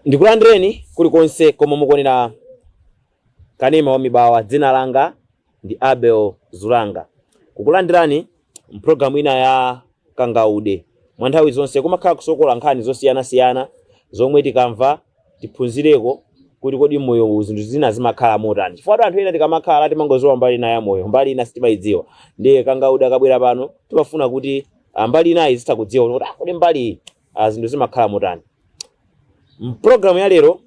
Ndikulandireni kulikonse komwe mukuonera kanema wa Mibawa. Dzina langa ndi Abel Zulanga, kukulandirani mpulogalamu ina ya Kangaude. Mwa nthawi zonse kumakhala kusokola nkhani zosiyanasiyana zomwe tikamva tiphunzireko kuti kodi moyo zinthu zina zimakhala motani, chifukwa anthu ena tikamakhala timangodziwa mbali ina ya moyo, mbali ina sitimayidziwa. Ndiye Kangaude akabwera pano timafuna kuti mbali inayi zitha kudziwa kuti kodi mbali iyi zinthu zimakhala motani. Mpulogalamu ya lero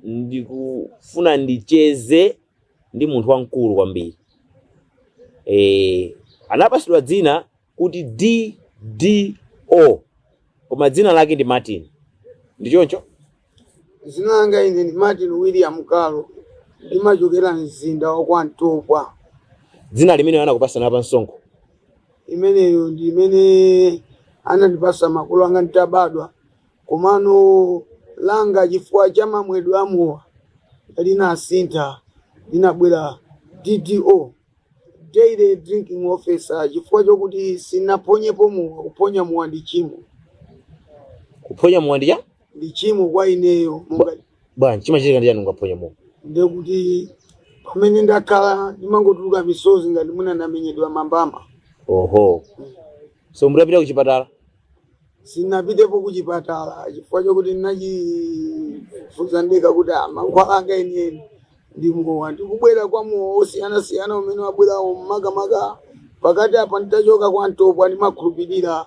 ndikufuna ndicheze ndi munthu wamkulu kwambiri. Anapasidwa dzina kuti DDO, koma dzina lake ndi Martin, ndi choncho? Dzina langa ine ndi Martin William Kalo, ndimachokera mzinda wa Kwantopwa. Dzina limene anakupasana pa msonkho? Imeneyo ndi imene anandipasa makolo anga nditabadwa, komano langa chifukwa cha mamwedwe amowa linasintha, linabwera DDO, Daily Drinking Officer, chifukwa chokuti sinaphonyepo mowa. Kuphonya mowa ndi chimo. Kuphonya mowa ndi cha? Ndi chimo kwa ineyo monga. Bwanji? Chimachitika ndi chani ukaphonya mowa? Ndekuti pamene ndakhala ndimangotuluka misozi ngati mwina ndamenyedwa mambama. Oho, so mudapita kuchipatala? Sinapitepo kuchipatala chifukwa chokuti ndinachifunsa ndekha kuti mankhwala anga enieni ndi mowa. Ndikubwera kwa mowa osiyanasiyana umene wabwerawo, makamaka pakati apa nditachoka kwa Ntopwa, ndimakhulupirira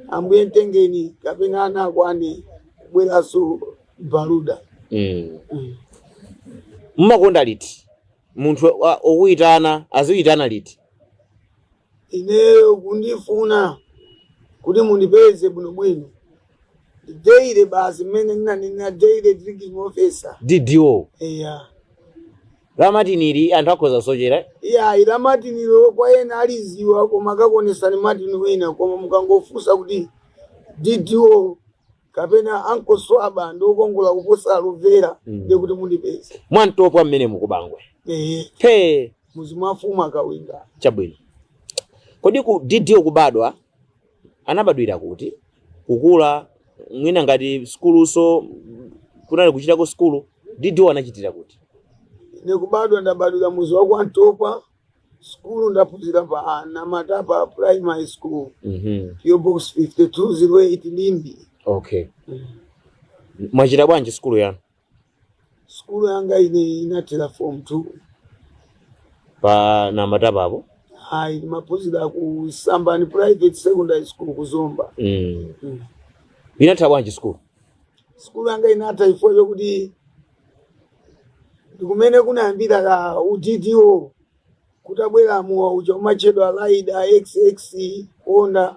Ambuye mtengeni kapena ana akwane kubweranso baluda. Mmakonda liti munthu okuyitana aziyitana liti? Ineyo kundifuna kuti mundipeze bwinobwino daily basi, mmene ndinanena, Daily Drinking Officer. DDO. Eya. La Martinili anthu akhoza kusochera. Iya, ila Martinilo kwa ena aliziwa, koma akakuonesani Martin wina, koma mukangofunsa kuti DDO kapena Uncle Swaba ndiokongola kuposa Aluvera, ndikuti mundipeze. Mwantopwa mmene mukubangwe? Ehe. Phe. Muzi mwafumu akawinga. Chabwino, kodi ku DDO kubadwa anabadwira kuti, kukula, mwina ngati sukuluso kunali kuchitako sukulu, DDO anachitira kuti? Ine kubadwa ndabadwira muzi wa Kwantopwa. Sukulu ndaphunzira pa Namatapa Primary School, PO Box 5208, Limbe. Okay, mwachita bwanji sukulu yanu? Sukulu yanga ine inathera Form 2. Pa Namatapapo? Ayi, ndimaphunzira ku Sambani Private Secondary School ku Zomba. Inatha bwanji sukulu? Sukulu yanga inatha chifukwa chokuti ndikumene kunayambira ka uDDO, kutabwera mowa uja umatchedwa Rider XX Honda.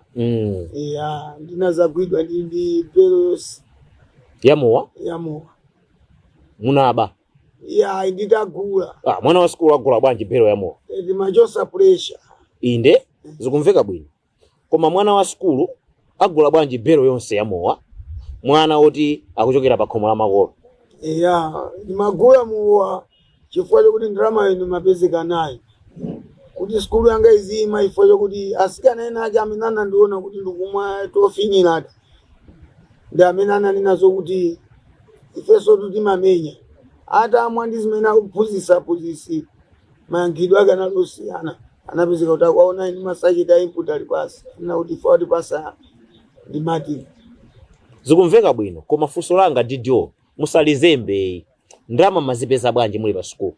Ya, ndinazagwidwa ndi belos Ya mowa? Ya mowa. Munaba? Ya, nditagula. Ah, mwana wa sukulu agula bwanji belo ya mowa? Ndimachosa pressure. Inde, zikumveka bwino, koma mwana wa sukulu agula bwanji belo yonse ya mowa, mwana woti akuchokera pa khomo la makolo? Ya, ndimagula mowa chifukwa chokuti ndalama ino imapezeka nayo kuti sukulu yanga izima, chifukwa chokuti asikana ena ake amene anandiona kuti ndikumwa tofinyirata ndi amene ananena zokuti ifenso timamenya atamwa, ndi zimene akuphunzitsa aphunzitsi, mayankhidwe ake anali osiyana. Anapezeka kuti akuwaona ine masachita input ali pasi, anena kuti ife watipasa ndi Martin. Zikumveka bwino, koma funso langa, DDO, musalizembe, ndalama mazipeza bwanji muli pa sukulu?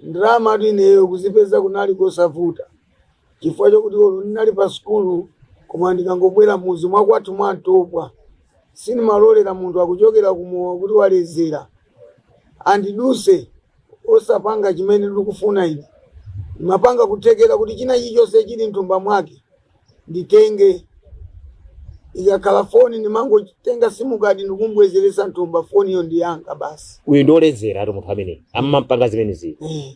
Ndalama tu ineyo kuzipeza kunali kosavuta, chifukwa chokuti olo ndinali pa sukulu, koma ndikangobwera muzi mwakwathu mwantopwa sindimalolera munthu akuchokera kumowa kuti walezera andiduse osapanga chimene ndikufuna. Ine ndimapanga kuthekera kuti china chilichonse chili mthumba mwake nditenge. Ikakhala foni, ndimangotenga SIM card ndikumbwezeresa mthumba, foniyo ndi yanga basi. Uyu ndi olezera ati munthu amene amapanga zimenezi. Eh.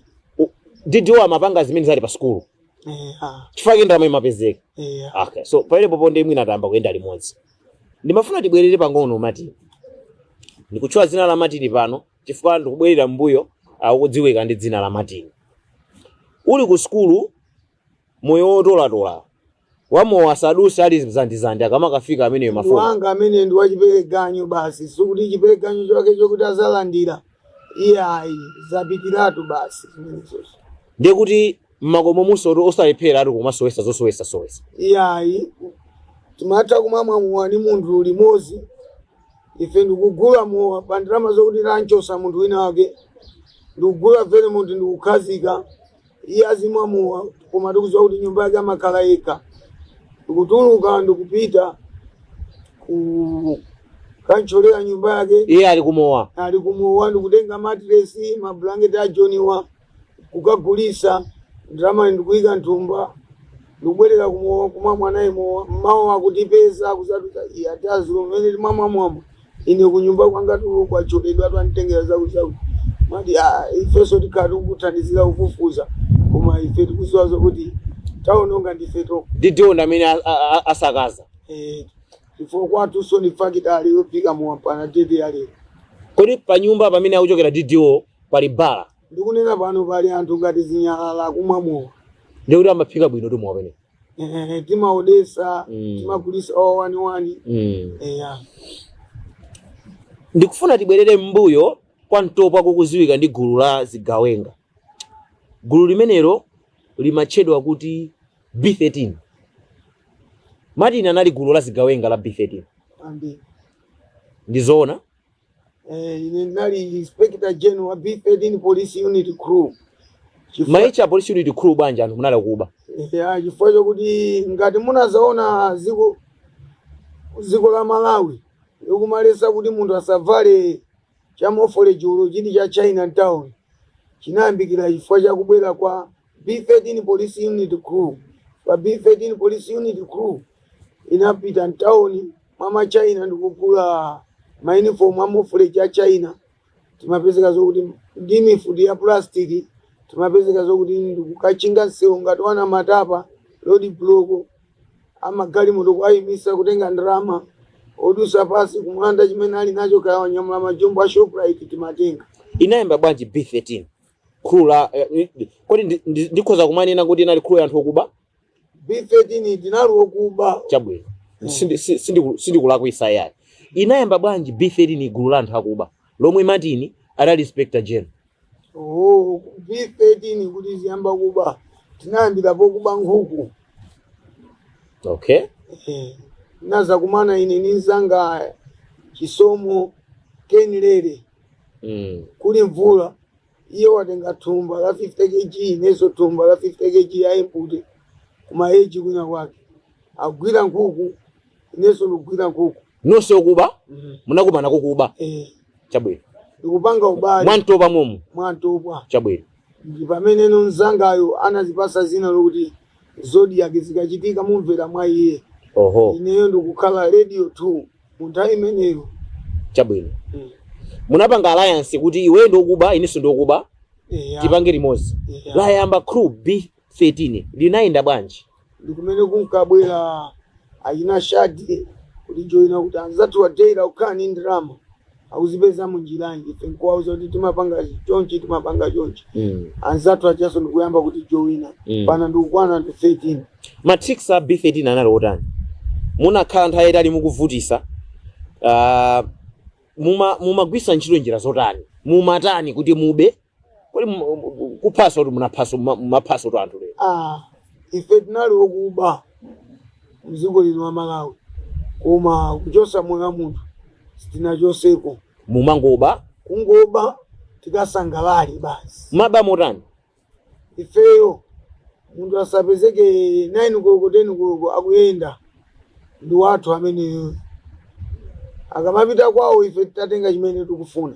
DDO amapanga zimene zali pa sukulu? Eh. Chifukwa chake ndalama imapezeka? Eh. Okay, so pamenepopo ndi mwina tayamba kuyenda limodzi. Ndimafuna tibwerere pang'ono. Martin, ndikutchula dzina la Martin pano chifukwa ndikubwerera mbuyo, akudziwika ndi dzina la Martin. Uli ku sukulu, moyo wotolatola Wamowa asaduse ali zandizandi, akamakafika ameneyo Ndi mafoni. Wanga amene ndi wachipereganyo basi, sikuti chipereganyo chake chokuti azalandira, iye ayi, zapitiratu basi zimenezozo. Ndiye kuti mmakomo musoto osalephera ati kumasowesa zosowesa sowesa. Iye ayi, timatha kumamwa mowa ni munthu limodzi, ife ndikugula mowa pa ndalama zokuti lanchosa munthu wina wake, ndikugula vermouth, ndikukhazika, iye azimwa mowa, koma tikudziwa kuti nyumba yake amakhala yekha. Ndikutuluka, ndikupita ku kancholera nyumba yake. Iye ali kumowa. Ali kumowa, ndikutenga matiresi, mablanketi a Joniwa, kukagulisa ndalama, ndikuyika nthumba, ndikubwerera kumowa kumamwa naye mowa. Mmawa akutipeza kuzatuza, iye atazulo mmene timamwamwamwa, ine kunyumba kwanga tulo kwacholedwa, twanditengera zakuzaku. Mati, "Ah, ifenso tikhala tikukuthandizira kufufuza, koma ife tikuziwa zokuti taononga ndife tokha." DDO ndi amene asakaza. Eh, chifukwa kwathunso ndi fakitali yophika mowa pana date ya lero. Kodi pa nyumba pamene akuchokera DDO pali bala? Ndikunena pano pali anthu ngati zinyalala akumwa mowa. Ndiye kuti amaphika bwino tu mowa pamene. Eh, timaodesa. Timagulisa o waniwani. Eya. Ndikufuna tibwerere m'mbuyo kwa Ntopwa kukuziwika ndi gulu la zigawenga. Gulu limenelo limatchedwa kuti B13. Martin anali gulu la zigawenga la B13. Ambi. Ndi zoona? Eh, ine ndinali inspector general wa B13 police unit crew. Maicha police unit crew bwanji anthu munali kuba? Ya, chifukwa chokuti ngati munazaona ziko la Malawi likumalesa kuti munthu asavale camouflage ulo chili cha China town, chinayambikira chifukwa chakubwera kwa B13 police unit crew. Pa B13 police unit crew inapita mtawuni mwa machina ndikugula mauniform a camouflage a China. Timapezeka zokuti ndi mifuti ya plastic, timapezeka zokuti ndikukachinga msewu ngati wana matapa, road block, amagalimoto kuayimisa, kutenga ndalama, odusa pasi kumulanda chimene ali nacho, kaya wanyamula majombo a Shoprite, timatenga. Inayamba bwanji B13 crew la kodi ndikhoza kumanena kuti inali crew ya anthu okuba? B13 tinali okuba. Chabwino. Sindikulakwisa yayi. Inayamba bwanji B13, gulu la anthu akuba lomwe Martin adali inspector general? Oh, B13 kuti ziyamba kuba, tinayambirapo kuba nkhuku. Eh, naza kumana ine ninzanga Chisomo Kenilere. Kuli mvula, iye watenga thumba la 50 kg, inenso thumba la 50 kg ya input, kumaeji kwina kwake agwira nkhuku, inenso ndikugwira nkhuku. Nonse okuba munakumana kukuba? Eh. Chabwino. Ndikupanga ubale. Mwantopwa momo? Mwantopwa. Chabwino. Ndi pamene nzangayo anazipasa zina lokuti Zodiac, zikachitika mumvera mwa iye. Ineyo ndikukhala Radio 2 mu nthawi imeneyo. Chabwino. Munapanga alliance kuti iwe ndiokuba, inenso ndiokuba, tipange limodzi. Layamba crew B13 linayenda bwanji? Ndikumene kunkabwera achina Shadi kutijoyina, kuti anzathu wadeira kukhala ni ndalama akuzipeza munjiranji? Ife nkuwauza kuti timapanga chonchi, timapanga chonchi. Anzathu achaso ndikuyamba kutijoyina. Pana ndikukwana ndi 13. Ma tricks a B13 anali otani? Munakhala nthawi yayitali mukuvutisa, mumagwisa ntchito njira zotani? Mumatani kuti mube? Kodi kuphasa kuti munaphaso, mumaphaso to anthu lero? Ah, ife tinali okuba mdziko lino la Malawi, koma kuchosa moyo wa munthu sitinachoseko. Mumangoba? Kungoba tikasangalale basi. Maba motani? Ifeyo munthu asapezeke 9 koloko, 10 koloko akuyenda, ndi wathu ameneyo. Akamapita kwawo, ife titatenga chimene tikufuna.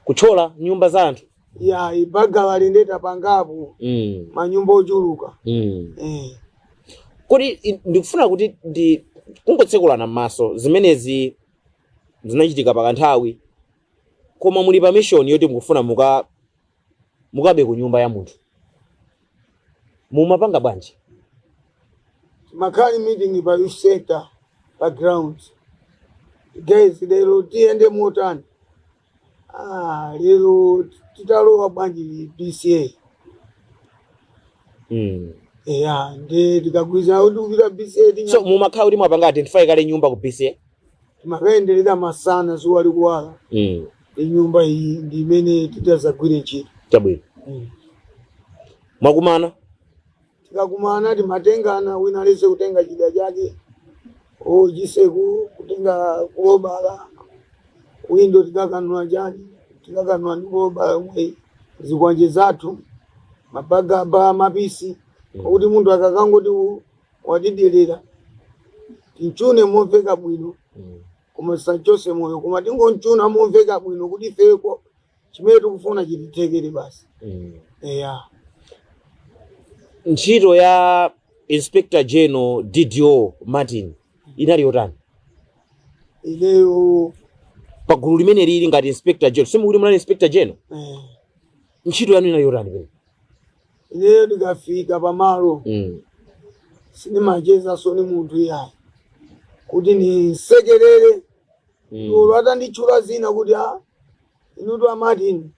Kuchola nyumba za anthu? Ya, ibagala ndeta pangapo. Manyumba ochuluka. Eh. Kodi ndikufuna kuti ndi kungotsekulana m'maso, zimenezi zinachitika pakanthawi, koma muli pa mission yoti mukufuna mukabe ku nyumba ya munthu, mumapanga bwanji? Makhali meeting pa youth center, pa ground. "Guys, lero tiyende motani? Ah, lero titalowa bwanji BCA?" Eya, ndi tikagwirizana kuti kupita BCA. So mumakhala kuti mwapanga identify kale nyumba ku BCA? Timakayenderera masana, zuwa likuwala. Inyumba iyi ndi imene titazagwire ntchito. Chabwino. Mwakumana. Tikakumana timatengana, wina aliyense kutenga chida chake, ochiseku kutenga kulobala, windo tikakanula chani, tikakanula ndi kulobala yomwe, zikwanje zathu, mabagaba, mapisi, kuti munthu akakangoti watidelera tinchune momveka bwino, koma tisachose moyo, koma tingonchuna momveka bwino kuti ifeko chimene tikufuna chitithekere basi. Eya. Ntchito ya Inspector General DDO Martin inali yotani? Ineyo? Pagulu limene lili ngati Inspector General, simukuti munali Inspector General? Eh. Ntchito yanu inali yotani pene? Ineyo ndikafika pamalo, sindimachezanso ni munthu iyayi kuti nisekerere. Olo atanditchula zina kuti a inutu amartin,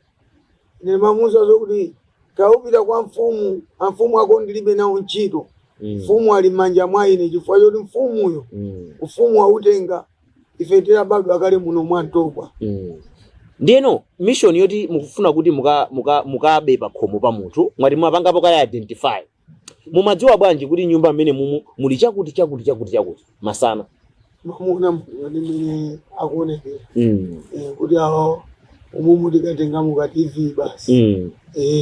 ine mamuza zokuti kaupita kwa mfumu, amfumu ako ndilibe nawo ntchito. Mfumu ali m'manja mwa ine, chifukwa choti mfumuyo ufumu wautenga ife tilabadwa kale muno mwantopwa. Ndiyeno mission yoti mukufuna kuti mukabe pa khomo pa munthu, mwati mwapangapo kale identify, mumadziwa bwanji kuti nyumba mmene mumu muli chakuti chakuti chakuti chakuti masana? Mamuna munthu amene akuonekera, kuti awo umumu tikatenga muka TV basi.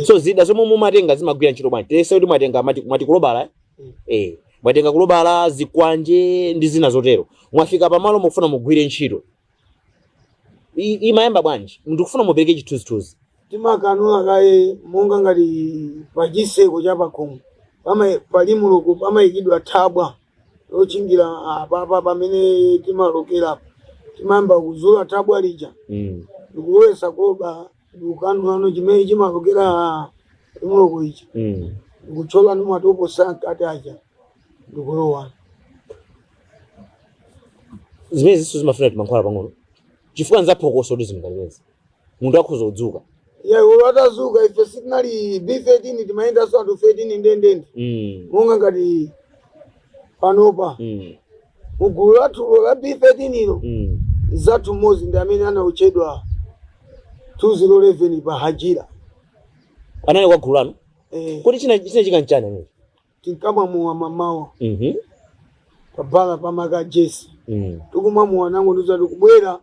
So zida zomwe mumatenga zimagwira ntchito bwanji? Tese kuti mwatenga mwati kulobala, eh? Mm. Mwatenga kulobala, zikwanje ndi zina zotero, mwafika pamalo mukufuna mugwire ntchito. Imayamba bwanji? Ndikufuna mupereke chithunzithunzi. Timakanula kaye, monga ngati pachiseko cha pakhomo pali muloko, pamayikidwa thabwa lochingira apapa pamene timalokerapo. Timayamba kuzula thabwa lija, ndikulowesa kuloba, ndikukanulano chimene chimalokera muloko ichi, ndikuthyola ndi matoposa mkati aja, ndikulowa. Zimene zinso zimafuna timankhwala pang'ono, chifukwa nzaphokoso kuti zinthu zimenezi munthu akhoza kudzuka. Ya, olo atazuka, ife sitinali B13, timayendanso anthu 13 ndendende. Monga ngati panopa, mugulu lathulo la B13 ilo, zathu mmodzi ndi amene anautchedwa 2011 pa Hajira. Anali kwa gulu lanu? Eh. Kuti china chikanchani amene? Tinkamwamuwa mamawa pabala pamaka jesi. Tikumwamuwa nango ndiza ndikubwera,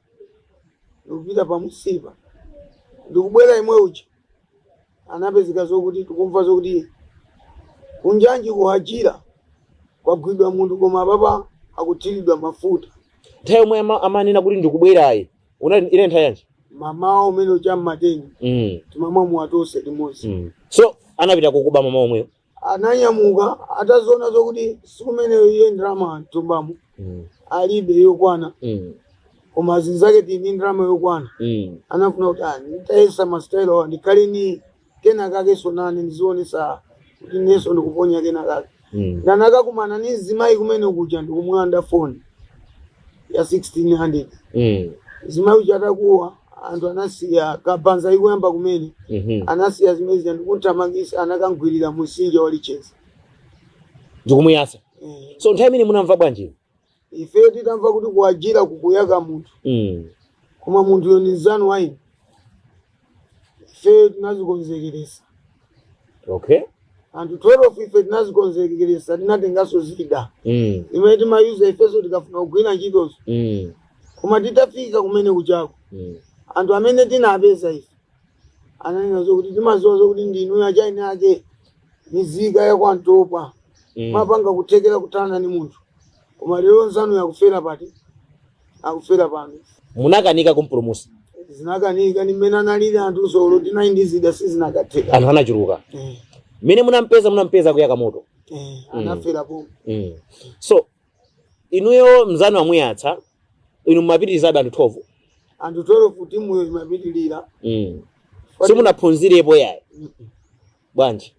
ndikupita pamusipa, ndikubwera imwe uja anapezeka zokuti tikumva zokuti kunjanji kuhajira kwagwidwa munthu, koma papa akuthiridwa mafuta. Nthawi yomwe amanena kuti ndikubwerayi unali ine nthawi yanji? Mamawa umene ucha mmateni. Timamwamuwa tonse limodzi. So anapita kukuba mama omweyo? Ananyamuka ataziona zokuti sikumeneyo iye ndalama mthumbamo alibe yokwana, koma zinzake tini ndalama yokwana. Anafuna kuti ah, nditayesa masitayilo awa, ndikhale ni kena kake sonane ndizionesa kuti nenso ndikuponya kena kake. Ndanakakumana ni mzimayi kumene kuja, ndikumulanda foni ya 1600. Mzimayi uja atakuwa, anthu anasiya kabanza ikuyamba kumene, anasiya zimene ndikunthamangisa, anakangwirira mumtsinje walicheza. Ndikumuyasa? Eh. So nthawi imene munamva bwanji? Ife titamva kuti kuajira kukuyaka munthu, koma munthuyo ni mzanu wa ine, ife tinazikonzekeresa. Anthu 12 ife tinazikonzekeresa, tinatenganso zida imene timayuza ifenso tikafuna kugwira ntchitozo. Koma titafika kumene kuchako, anthu amene tinapeza ife ananena zokuti timaziwa zokuti ndinu achaini ake mizika yakwantopwa, mapanga kuthekera kuthana ni munthu, koma lero nzanu yakufera pati, akufera pano. Munakanika kumpulumusa? Zinakanika ni mmene analili anthu solo tinali ndi zida, sizinakatheka. Anthu anachuluka. Eh. Mmene munampeza kuyaka moto? Eh, anafera pomwe. So inuyo mzanu amuyatsa, inu mumapitirizabe anthu 12? Anthu 12, timuyo imapitilira. Simunaphunzirepo yayi bwanji?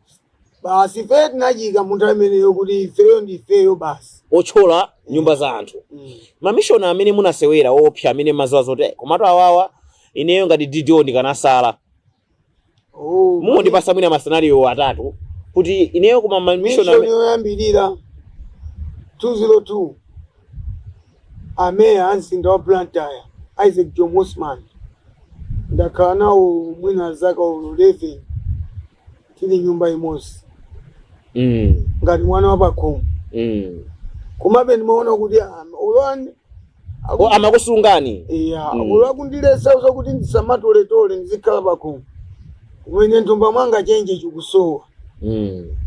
Basi, ife tinachika munthu ameneyo kuti ifeyo ndi ifeyo basi. Otchola nyumba za anthu. Mamishona amene munasewera opsa, amene maziwa zoti "Eh, komatu awawa ineyo ngati DDO ndikanasala." Oh, mungondipasa mwina ma scenario atatu. Kuti ineyo koma ma mission Mission yoyambirira 202, ameya a mzinda wa Blantyre Isaac Jomo Osman, ndakhala nawo mwina zaka 11 tili nyumba imodzi ngati mwana wa pakhomo. Komabe ndimaona kuti ulwani O, amakusungani. Iya. Ulwakundilesa zokuti ndisamatoletole, ndizikhala pakhomo, kumene nthumba mwanga chenje chikusowa.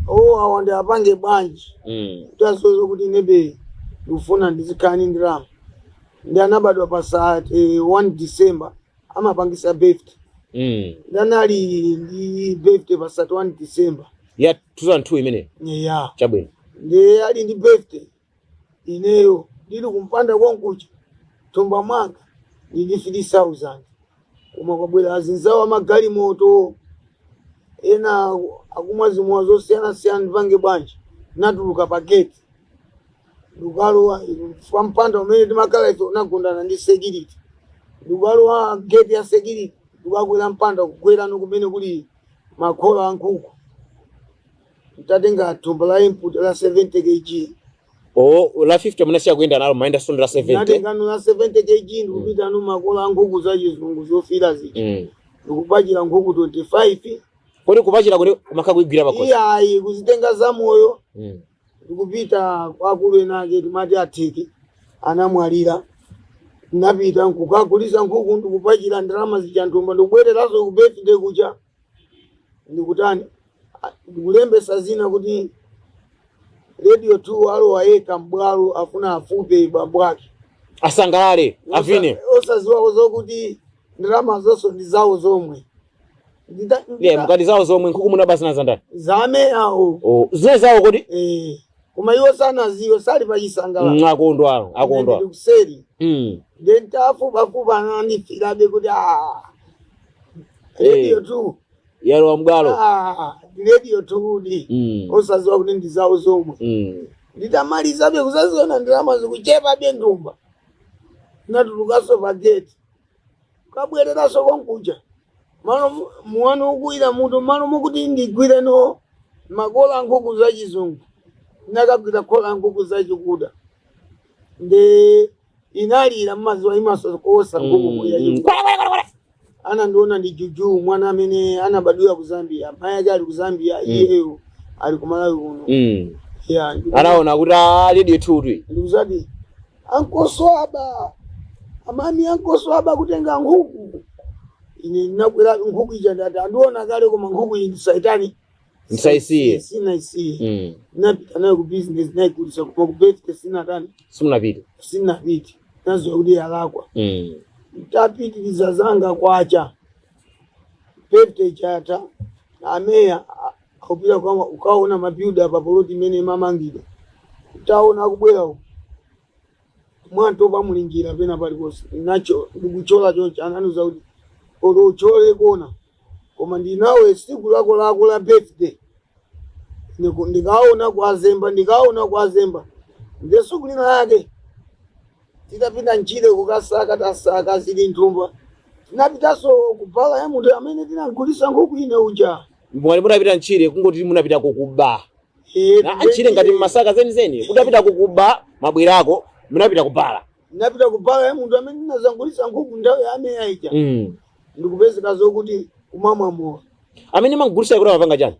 O, awa ndi apange bwanji kuti asoze kuti inebe ndikufuna ndizikhala ndi ndalama? Ndi anabadwa pa 1 December, amapangisa birthday. Ndi anali ndi birthday pa 31 December. Ya 2002 imene? Ya. Chabwino. Ndi ali ndi birthday, ineyo ndili kumpanda konkuja, thumba mwanga ndili 3000, koma kwabwera azinzawo amagalimoto ena akumwa zimowa zosiyanasiyana. Ndipange bwanji? Natuluka pa gate, ndikalowa pa mpanda umene timakhala ife, unagundana ndi security. Ndikalowa gate ya security, ndikakwera mpanda, kugwerano kumene kuli makhola a nkhuku, ntatenga thumba la input la 70 kg. O, la 50 munasiya kuyenda nalo, mayenda sondo la 70. Natengano la 70 kg, ndikupita no makola a nkhuku zachizungu zofira zija, ndikupachira nkhuku 25. Kodi kupachira kuti kumakha kuigwira pakhosi? Iyayi, kuzitenga zamoyo. Ndikupita kwa akulu ena ake, timati atheke, anamwalira. Ndinapita nkukagulisa nkhuku, ndikupachira ndalama zija nthumba, ndikubwereranso ku birthday kuja, ndikutani? Ndikulembesa zina kuti Radio 2 alowa yekha mbwalo, afuna afupe bambo ake. Asangalale, avine. Osaziwako zokuti ndalama zonso ndi zawo zomwe. Yeah, mukati zawo zomwe, nkhuku munaba zina zandani? Zame awo. Oh, zina zawo kodi? Eh, koma iwo sanaziwe, sali pachisangalalo. Akondwa, akondwa. Ndili kuseri. Then tafupafupa, anandifirabe kuti ah, Radio 2 yalowa mbwalo. Ah, ndi Radio 2 di. Osaziwa kuti ndi zawo zomwe. Nditamalizabe, kusaziona ndalama zikuchepabe nthumba, natulukaso pa gate, kabwereranso konkuja, malo muwano ukuwira mutu, malo mokuti ndigwire no makola a nkhuku zachizungu, nakagwira khola a nkhuku zachikuda. Ndi inalira, mmaziwa imasokosa nkhuku kulira chikuda. Anandiona ndi Juju, mwana amene anabadwira ku Zambia, amayi ake ali ku Zambia, iyeyo ali ku Malawi kuno. Yeah, Anaona kuti a Radio 2 twi. Ndikuzati, "Ankoswaba, amami, ankoswaba kutenga nkhuku." Ine ndinakwera nkhuku ija, ndati andiona kale, koma nkhuku iyi ndisaitani? Ndisaisiye. Sinaisiye. Napita nayo ku business, nayigulisa, koma ku birthday sinatani? Simunapite. Sinapite, naziwa kuti yalakwa. Tapitiriza zanga, kwacha, birthday chatha, ameya akupita kwa ukaona mabuilder pa poloti imene imamangidwa. Taona akubwera uku, mwantopa muli njira pena paliponse, nacho ndikuchola choncho. Ananiuza kuti, "Olo uchole kona, koma ndinawe siku lako lako la birthday." Ndikaona kuazemba, ndikaona kuazemba. Ndiye siku lina lake titapita mchire kukasaka, tasaka zili nthumba, tinapitanso kubala ya munthu amene tinagulisa nkhuku ine uja. Mwali munapita mchire, kungoti munapita kukuba. Eh, Na mchire ngati mmasaka zenizeni, kutapita kukuba, mabwerako munapita kubala. Napita kubala ya munthu amene tinazangulisa nkhuku nthawi ya ameya ija. Ndikupezeka zokuti kumamwamowa. Amene mangulisa kuti amapanga chani?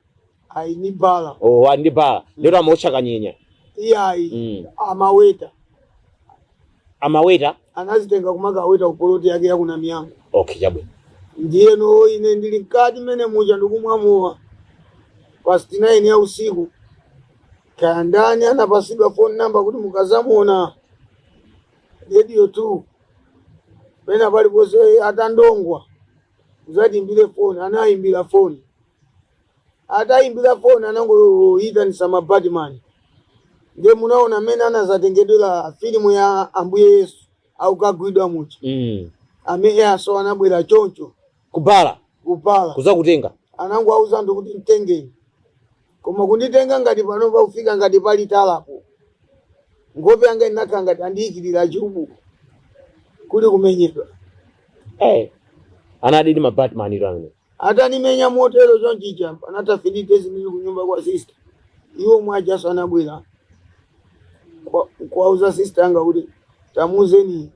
Ayi, ni bala. Oh, ali ndi bala, ndero amaotcha kanyenya. Iyayi. Amaweta. Amaweta. Anazitenga kumakaweta kupoloti yake yakuna miyango. Okay, chabwino. Ndiyeno ine ndili mkati mmene muja ndikumwamowa past 9 ya usiku, kaya ndani anapasidwa phone number kuti mukazamuona Radio 2 pena paliponse atandongwa muzatiimbire foni. Anayimbira foni, atayimbira foni anangoyitanisa mabatman. Ndiye munaona amene anazatengedwera filimu ya Ambuye Yesu akukagwidwa muja. Amene aso anabwera choncho. Kubala. Kupala. Kuzakutenga. Anangowauza anthu kuti mtengeni, koma kunditenga ngati panopa kufika ngati pali talapo, nkhope yanga inakhala ngati andiyikirira chubu, kuli kumenyedwa. Eh. Anadidi mabatman ito amene. Atanimenya motero chonchicha, panatha 3 days ndili kunyumba kwa sister. Iwo mwajaso anabwera kuwauza sister anga kuti tamuzeni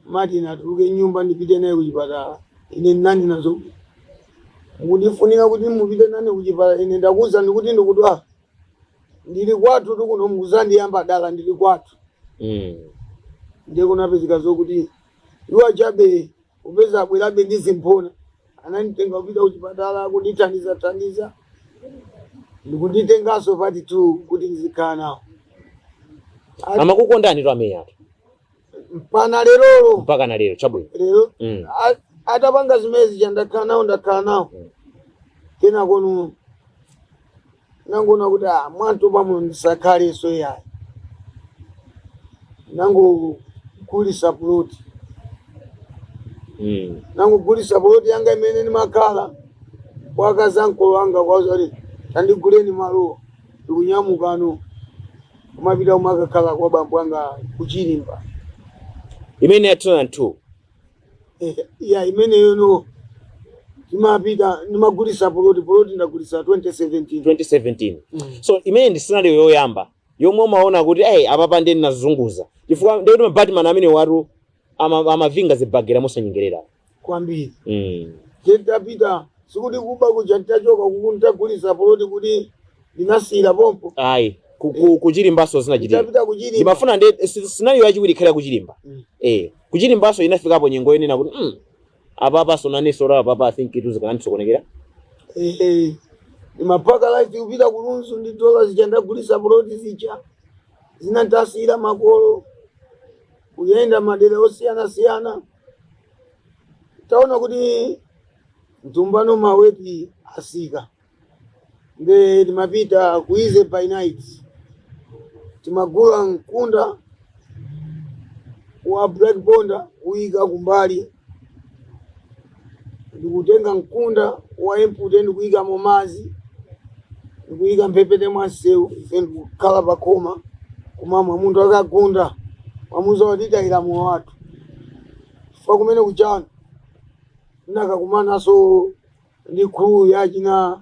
Martin atuluke nyumba ndipite naye kuchipatala. Ine nani nazo mukundifunira kuti mupite nane kuchipatala? Ine ndakuwuza ndikuti ndikudwala, ndili kwathu, tikuno mukuzandiyamba dala, ndili kwathu. Ndiye kunapezeka zokuti iwo achabe kupeza abwerabe ndi zimphona, ananditenga kupita kuchipatala kundithandiza thandiza, ndikunditenganso part 2 kuti ndizikhala nawo. Amakukondani to ameyi atu? Mpana lerolo. Mpaka na lero, chabwino. Lero atapanga zimene zija, ndakhala nawo, ndakhala nawo. Kenakonu nangoona kuti ah, mwantopa muno ndisakhaleso yayi, nangogulisa puloti. Nangogulisa puloti yanga imene ndimakhala kwa akazankolo wanga, kwauza kuti tandiguleni malowa, ndikunyamukano kumapita kumakakhala kwa bambo anga kuchilimba. Imene ya 2002? Eh, ya, imeneyo no, timapita ndimagulisa puloti, puloti ndagulisa 2017. 2017. So imene ndi scenario yoyamba yomwe umaona kuti hey, apapa ndiye ndinazunguza, chifukwa ndikuti mabatman amene watu amavinga zibagera mosanyengerera. Kwambiri. Titapita, sikuti kuba kuja nditachoka kuku nditagulisa puloti kuti ndinasiyira pompo. Ayi, kuchilimbaso zinachitika. Nditapita kuchilimba. Ndimafuna ndi scenario yachiwiri ikhale kuchilimba. Eh, kuchilimbaso inafikapo nyengo yonena kuti apapa sonaneso la apapa, I think itu zikanandisokonekera. Eh, ndimapaka life kupita kulunzu ndi dola zija ndagulisa puloti zija zinandasiyira makolo, kuyenda madera osiyana-siyana. Taona kuti mtumbano maweti asika, nde timapita ku Easy by Night, timagula mkunda wa Black Bonda kuyika kumbali, ndikutenga mkunda wa empute ndikuyika mumazi, ndikuyika mphepete mwa msewu. Ife ndikukhala pakhoma kumamwa. Munthu akagunda wamuza kuti tayira mowa wathu, chifukwa kumene kuchano ndinakakumanaso ndi crew yachina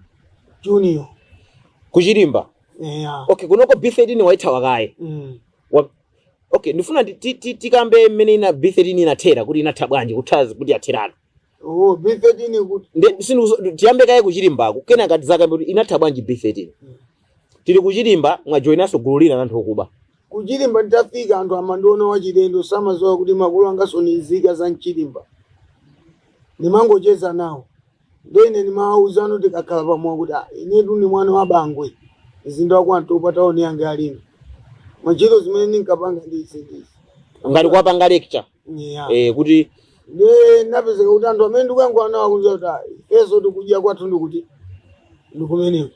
Junior. Kuchilimba? Yeah. Okay, kunoko B13 waithawa kaye? Mm. Okay, ndifuna tikambe mmene ina B13 inathera, kuti inatha bwanji, kutha kuti yatheratu. Oh, B13 kuti Tiyambe kaye kuchilimbako, kenaka tizakambe kuti inatha bwanji B13. Tili kuchilimba, mwajoyinanso gulu lina la anthu okuba. Kuchilimba nditafika, anthu amandiona wachilendo, samadziwa kuti makolo angaso ni nzika za mchilimba. Ndimangocheza nawo, ndene ndimawawuzano tikakhala pamowa kuti ah, inetu ndi mwana wa Bangwe, mzinda wa Kwantopa, taoni yanga yalino, mantchito zimene ndinkapanga ndizi ndizi. Ngati kuwapanga lecture? Yeah. Eh, kuti Nde napezeka kuti anthu amene ndikuyankhula nawo akunza kuti ah, ifenso tikudya kwathu ndikuti ndikumeneko.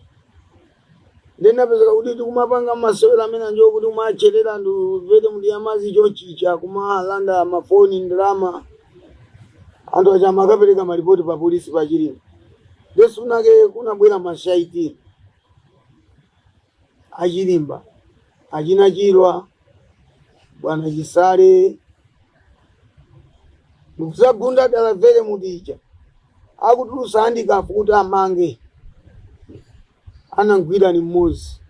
Nde napezeka kuti tikumapanga masewera amene anjo kuti kumacherera anthu vete muti amazi chochicha, kumalanda mafoni, ndalama. Anthu aja amakapereka malipoti pa polisi pa Chilimba. Ndesunake kunabwera mashaiti achilimba, achina Chilwa, bwana Chisale, ndikuzagunda dala vere mutija akutulusa handcuff kuti amange. Anangwira ni mmodzi,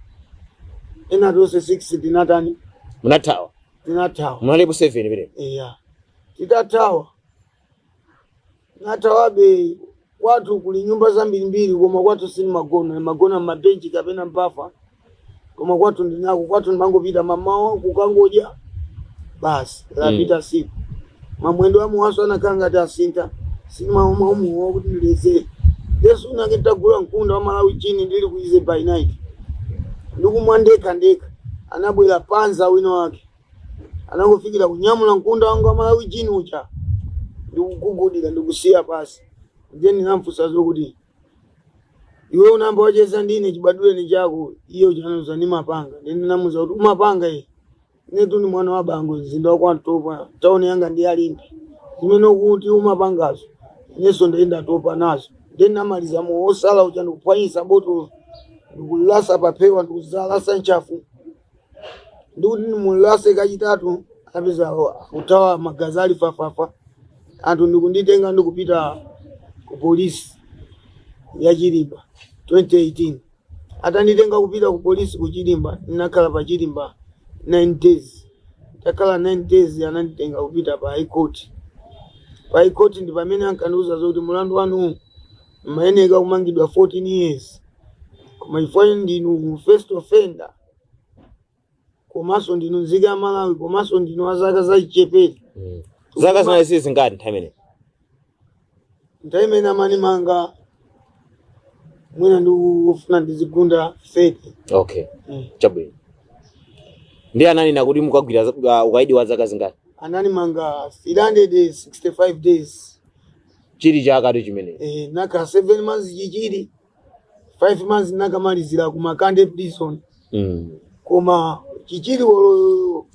ena tonse 6 tinatani? Munathawa? Tinathawa. Munalipo 7 pere? Iya, titathawa, nathawabe. Kwathu kuli nyumba zambirimbiri, koma kwathu sinimagona, nimagona mmabenchi kapena mpafa, koma kwathu ndinako. Kwathu ndimangopita mamawa kukangodya basi, lapita siku. Mamwendo amuwaso anakhala ngati asintha, sinimamaumuwa kuti ndilezere. Yesu unake nditagula mkunda wa Malawi chini, ndili ku Easy by Night, ndikumwa ndekha ndekha, anabwera panza wina wake, anangofikira kunyamula mkunda wanga wa Malawi chini ucha ndikugugudira ndikusiya pasi. Ndiye ndinamfunsa zokuti iwe unamba wacheza ndine chibaduleni chako? Iye uchanoza ndimapanga. Ndiye ndinamuza kuti umapanga iye, inetu ndi mwana wa Bango, mzinda wa Kwantopa, tauni yanga ndi Alimbe, zimene ukuti umapangazo inenso ndiye ndatopa nazo. Ndiye ndinamaliza mowa osala ucha ndikuphwanyisa botolo, ndikulasa paphewa, ndikuzalasa ntchafu, ndikuti ndimulase kachitatu, apeza kuthawa, magazi ali fafafa. Anthu ndikunditenga ndikupita ku polisi. Ya Chirimba 2018. Atanditenga kupita ku polisi ku Chirimba, ndinakhala pa Chirimba 9 days. Takhala 9 days, ananditenga kupita pa High Court. Pa High Court ndi pamene ankandiuza zokuti mulandu wanu mmayeneka kumangidwa 14 years, koma chifukwa ndinu first offender, komanso ndinu nzika ya Malawi, komanso ndinu azaka zachichepere. Zaka zinali zingati nthawi imeneyi? Nthawi imene amanimanga mwina ndikufuna ndizigunda 30. Okay. Chabwino. Ndi ananena kuti mukagwira ukaidi wa zaka zingati? Ananimanga 365 days. Chili chakatu chimenechi. Naka 7 months Chichiri, 5 months nakamalizira ku Makande Prison. Koma Chichiri wolo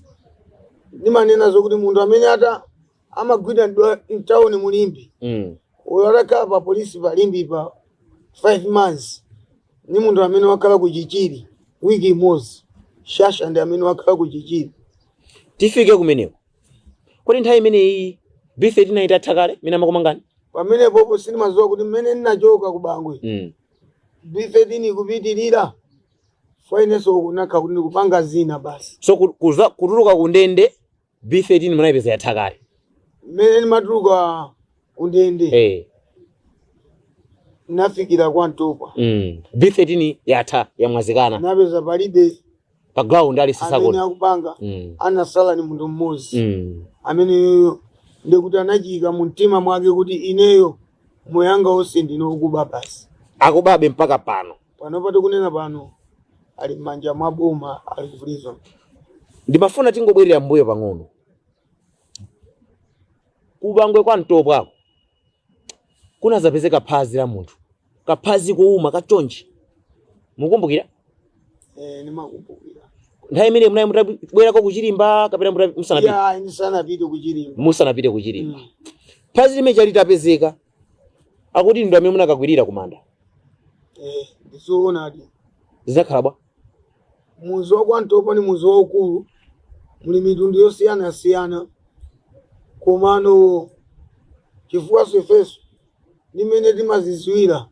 ndimanena zokuti munthu amene ata amagwira mtawuni mu Limbe, uyo atakhala pa polisi pa Limbe pa 5 months ni munthu amene wakhala ku Chichiri wiki imodzi, shasha ndi amene wakhala ku Chichiri. Tifike kumeneko. Kodi nthawi imeneyi B39 itatha kale mene amakumangani? Pamenepopo sindimadziwa kuti mmene ndinachoka ku Bangwe B13 ikupitirira fainenso kunakha kuti ndikupanga zina basi. So kutuluka ku ndende B13 munayipeza yatha kale? Mmene ndimatuluka kundende, nafikira kwa Ntopwa. B13 yatha, yamwazikana. Napeza palibe pa ground ali amene sisakona. Akupanga anasala ni munthu mmodzi amene ndikuti anachiyika mu mtima mwake kuti ineyo moyo wanga wonse ndine wokuba basi. Akubabe mpaka pano. Panopa tikunena pano ali m'manja mwa boma, ali ku prison. Ndimafuna tingobwerera mbuyo pang'ono. Kubangwe kwa Ntopwako kunazapezeka phazi la munthu, kaphazi kouma kachonchi, mukumbukira? Ndimakumbukira. Nthawi imene munali mutabwerako kuchilimba kapena musanapite? Ya, ndisanapite kuchilimba. Musanapite kuchilimba. Phazi limene chalitapezeka, akuti ndi amene munakakwirira kumanda. Ndizoonadi. Zinakhala bwa? Muzi wa kwa Ntopwa ni muzi waukulu, muli mitundu yosiyanasiyana, komano chifukwa ifeso ndimene timaziziwira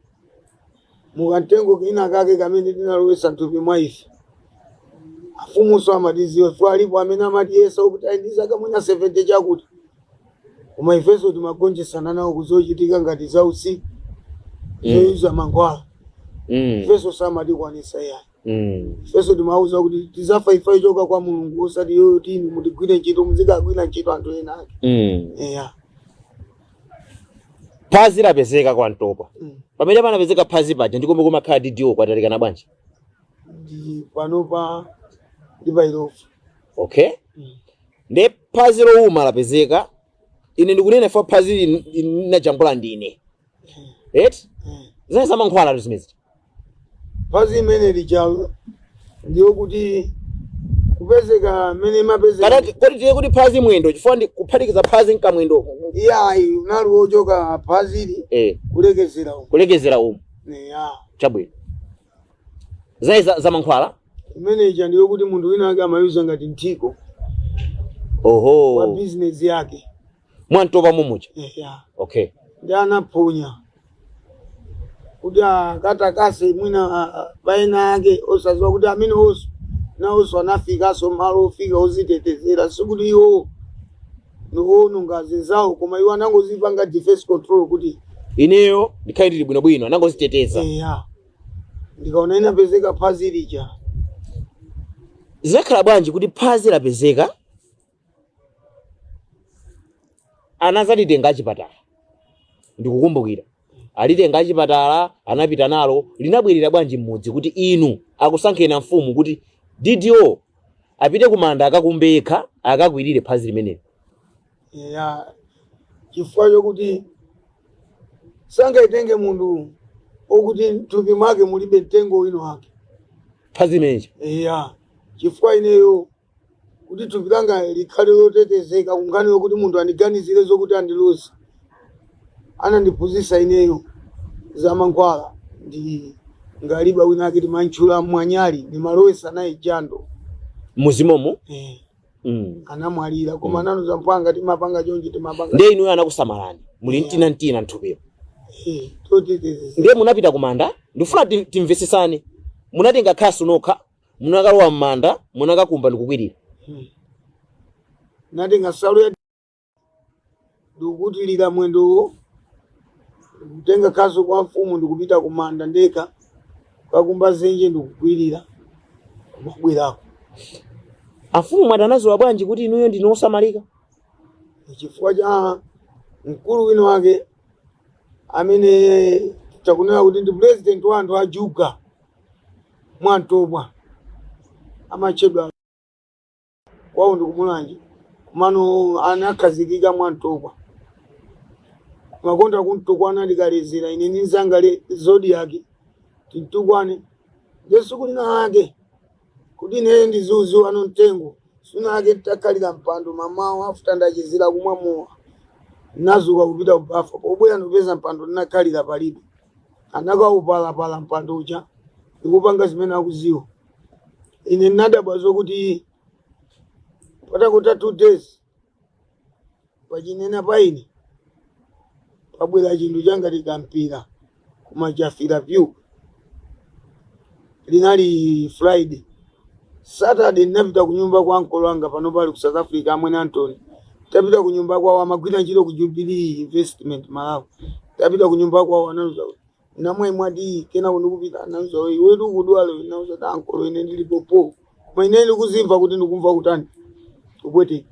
mukamtengo kina kake kamene tinalowesa mthupi mwa ife, afumuso amatiziwa chifukwa alipo amene amatiyesa kuti ayi ndi zaka mwina 70 chakuti, koma ifenso timagonjesana nawo kuzochitika ngati za usiku zoyuza mankhwala. Ifenso samatikwanisa yayi. Ifenso timauza kuti tizafa ifa ichoka kwa Mulungu, osati yoyo tini mutigwire ntchito, muzikagwira ntchito anthu ena ake. Eya. Phazi lapezeka kwa Ntopwa. Pamene panapezeka phazi paja ndikomwe kumakhala DDO kwatalikana bwanji? Ndi panopa ndi pailofu. Okay. Nde phazi lowuma lapezeka. Ine ndikunena fa phazi linajambula ndine eti? Zinayi zamankhwala zimezi. Phazi imene lijalo ndiyo kuti kupezeka mmene imapezeka. Kana kodi tiye kuti phazi mwendo, chifukwa ndi kuphatikiza phazi nkamwendo? Iyayi, unali wochoka phazili kulekezera umu. Kulekezera umu. Eya. Chabwino, zinayi za mankhwala. Imene ija ndiyo kuti munthu wina ake amayuza ngati mthiko wa bizinesi yake. Mwantopa mumuja? Eya. Okay. Ndi anaphonya kuti akatakase mwina paena ake, osadziwa kuti amene onso nawonso anafikanso malo ofika ozitetezera. Sikuti iwo niwononga azinzawo, koma iwo anangozipanga defense control kuti ineyo ndikhale ndili bwinobwino, anangoziteteza. Eya, ndikaona inapezeka phazi lija. Zinakhala bwanji kuti phazi lapezeka, anazalitenga achipatala? Ndikukumbukira alitenga achipatala, anapita nalo, linabwerera bwanji m'mudzi kuti inu akusankheni mfumu kuti DDO apite kumanda akakumbe yekha, akakwirire phazi limenelo? Eya, chifukwa chokuti sangaitenge munthu okuti mthupi mwake mulibe mtengo wino wake. Phazi limeneji? Eya, chifukwa ineyo kuti thupi langa likhale lotetezeka kunkhani yokuti munthu andiganizire zokuti andiluze, anandiphunzitsa ineyo za mankhwala ndi ngaliba wina ake timantchula Mwanyali, ndimalowesa naye jando. Muzimomo? Eh. Anamwalira, koma nanu zampanga timapanga chonchi, timapanga. Ndiye inuyo anakusamalani muli mtina mtina mthupimo? Eh, totetezeka. Ndiye munapita kumanda, ndifuna timvesesane. Munatenga khasu nokha, munakalowa m'manda, munakakumba ndikukwirira. Natenga nsalu ya ndikukutilira mwendowo, ndikutenga khasu kwa mfumu, ndikupita kumanda ndekha kukakumba zenje, ndikukwirira, kumabwerako. Amfumu mwati anaziwa bwanji kuti inuyo ndinu osamalika? Chifukwa cha mkulu wina wake amene takunena kuti ndi president wa anthu ajuga mwantobwa, amatchedwa kwawo ndi kumulanje, kumano anakhazikika mwantobwa, makonda kuntukwana. Ndikalezera ine ndi nzanga Zodiac tintukwane, nde siku lina ake kuti ine ndizuzu ano mtengo suna ake takhalira mpando mamawo afuta, ndachezera kumwa mowa, nazuka kupita kubafa, pobwera ndikupeza mpando ndinakhalira palibe. Anakaupalapala mpando uja ndikupanga zimene akuziwa. Ine ndinadabwa zokuti patakutha 2 days pachinena paine pabwera chinthu changati kampira koma chafira pyu. Linali Friday. Saturday ndinapita kunyumba kwa ankolo anga, pano pali ku South Africa, amwene Antony. Tapita kunyumba kwawo, amagwira ntchito ku Jubilee Investment Malawi. Tapita kunyumba kwawo, anauza namwe mwati kena kundikupita, anauza iwetu ukudwala. Nauza ta ankolo, ine ndilipopo, koma ine ndikuzimva kuti ndikumva kutani, kupweteka.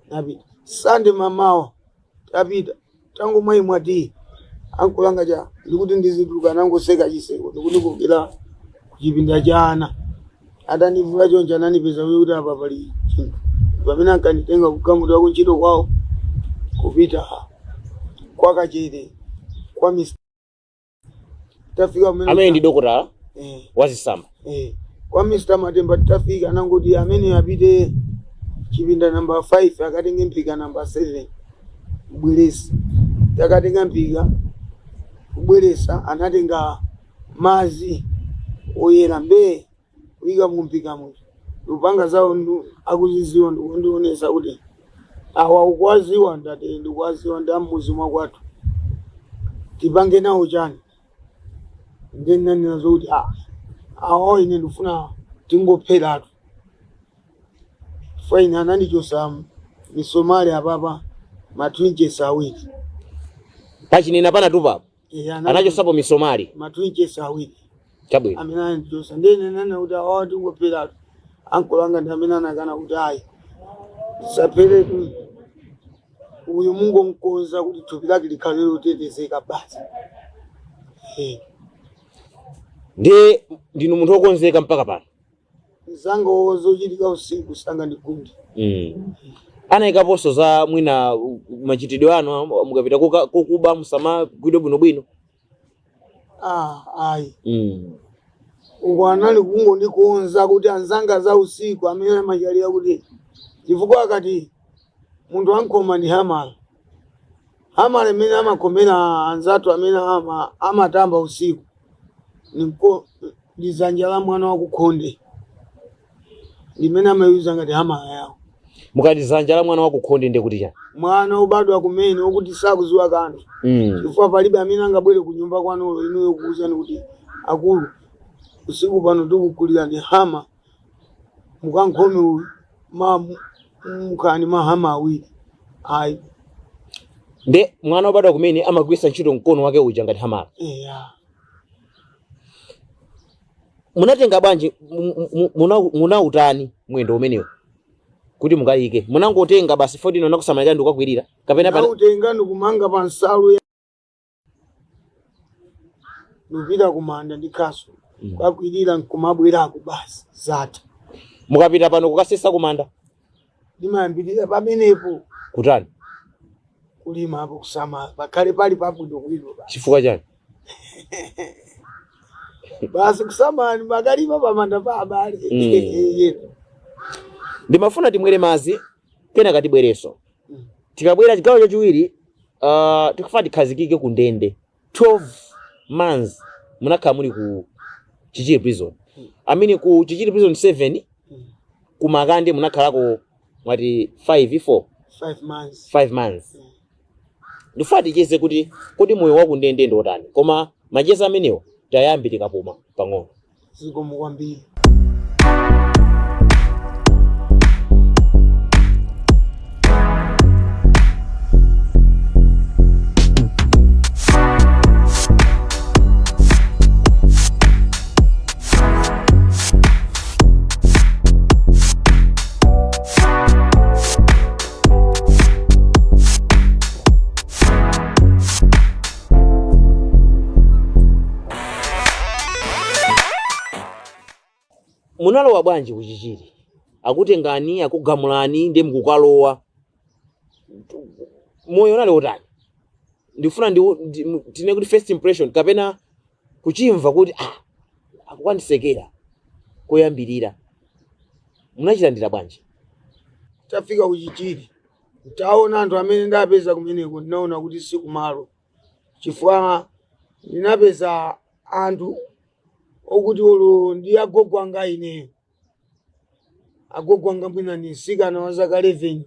Napita Sunday mamawa, tapita tangu mwayi mwati ankolo anga cha ndikuti ndizituluka, nangoseka chiseko ndikundikokera kuchipinda cha ana. Atanivula choncho ananipeza kuti apa pali chinthu pamene ankanditenga kugamudwa kuntchito kwawo kupita kwa Kachere kwa Mr. Tafika kumene Amene ndi dokotala eh, wazisamba. Eh, kwa Mr. Matemba. Tafika anangoti amene apite chipinda namba 5 akatenge mphika namba 7 kubweresa. Takatenga mphika kubweresa, anatenga mazi oyera mbee kuyika mu mphika muja, lupanga zawo akuziziwa, ndikundionesa kuti awa ukwaziwa. Ndati ndikwaziwa, ndi ammuzi mwakwathu, tipange nawo chani? Ndinanena zokuti ah, awa ine ndifuna tingopheratu. Faina anandichosa misomali apapa ma 2 inches. Pachinena panatupapo? Eh, Anachosapo misomali? Ma 2 inches. Chabwino. Amene anandichosa, ndinenena kuti awa tingopheratu. Ankolo anga ndi amene anakana kuti ayi, tisapheretu uyu, mungonkonza kuti thupi lake likhale lotetezeka basi. Eh. Ndi ndinu munthu wokonzeka mpaka pano? Mzanga zochitika usiku sanga ndigundi. Anayikaponso za mwina machitidwe anu mukapita kokuba musamagwidwe bwinobwino? Ah, ayi. Uko anali kungondikonza kuti anzanga za usiku amene amachalira kuti chifukwa akati munthu ankhoma ndi hamala, hamala imene amakhomera anzathu amene amatamba usiku ndi dzanja la mwana wakukhonde limene amayuza ngati hamala yawo. Mukati dzanja la mwana wakukhonde ndiye kuti chani? Mwana ubadwa kumene wokuti sakuziwa kanthu, chifukwa palibe amene angabwere ku nyumba kwanulo inuyo kuwuzani kuti akulu, usiku pano tikugulirani hama, mukankhome uyu ma mukhani mahama awiri, ayi. Nde mwana wobadwa kumene amagwiritsa ntchito mkono wake uja ngati hamala? Eya. Munatenga bwanji munautani mwendo umenewo kuti mukayike? Munangotenga basi 14 nakusamalira ndikukakwirira kapena Nautenga ndikumanga pa nsalu ndikupita kumanda ndi khasu, kukakwirira nkumabwerako, basi zatha. Mukapita pano kukasesa kumanda? Ndimayambirira pamenepo. Kutani? Kulima apo, kusamala pakhale pali pabwinobwino basi. Chifukwa chani? Basi, kusamala makalima pamanda pa abale. Ndimafuna timwere mazi, kenaka tibwereso. Tikabwera chigawo chachiwiri, tikufuna tikhazikike ku ndende. 12 months munakhala muli ku Chichiri Prison, I mean ku Chichiri Prison 7. Ku Makande munakhalako mwati 5 4? 5 months. 5 months. Ndifuna ticheze kuti kodi moyo wakundende ndi otani, koma macheza amenewo tayambe tikapuma pang'ono. Zikomo kwambiri. Munalowa bwanji kuchichiri? Akutengani, akugamulani, ndi mukukalowa, moyo unali otani? Ndikufuna tine kuti first impression kapena kuchimva kuti akukanditsekera koyambirira, munachilandira bwanji? Tafika kuchichiri, taona anthu amene ndapeza kumeneko, ndinaona kuti sikumalo, chifukwa ndinapeza anthu okuti olo ndi agogo anga ineyo, agogo anga mwina ni mtsikana wa zaka 11,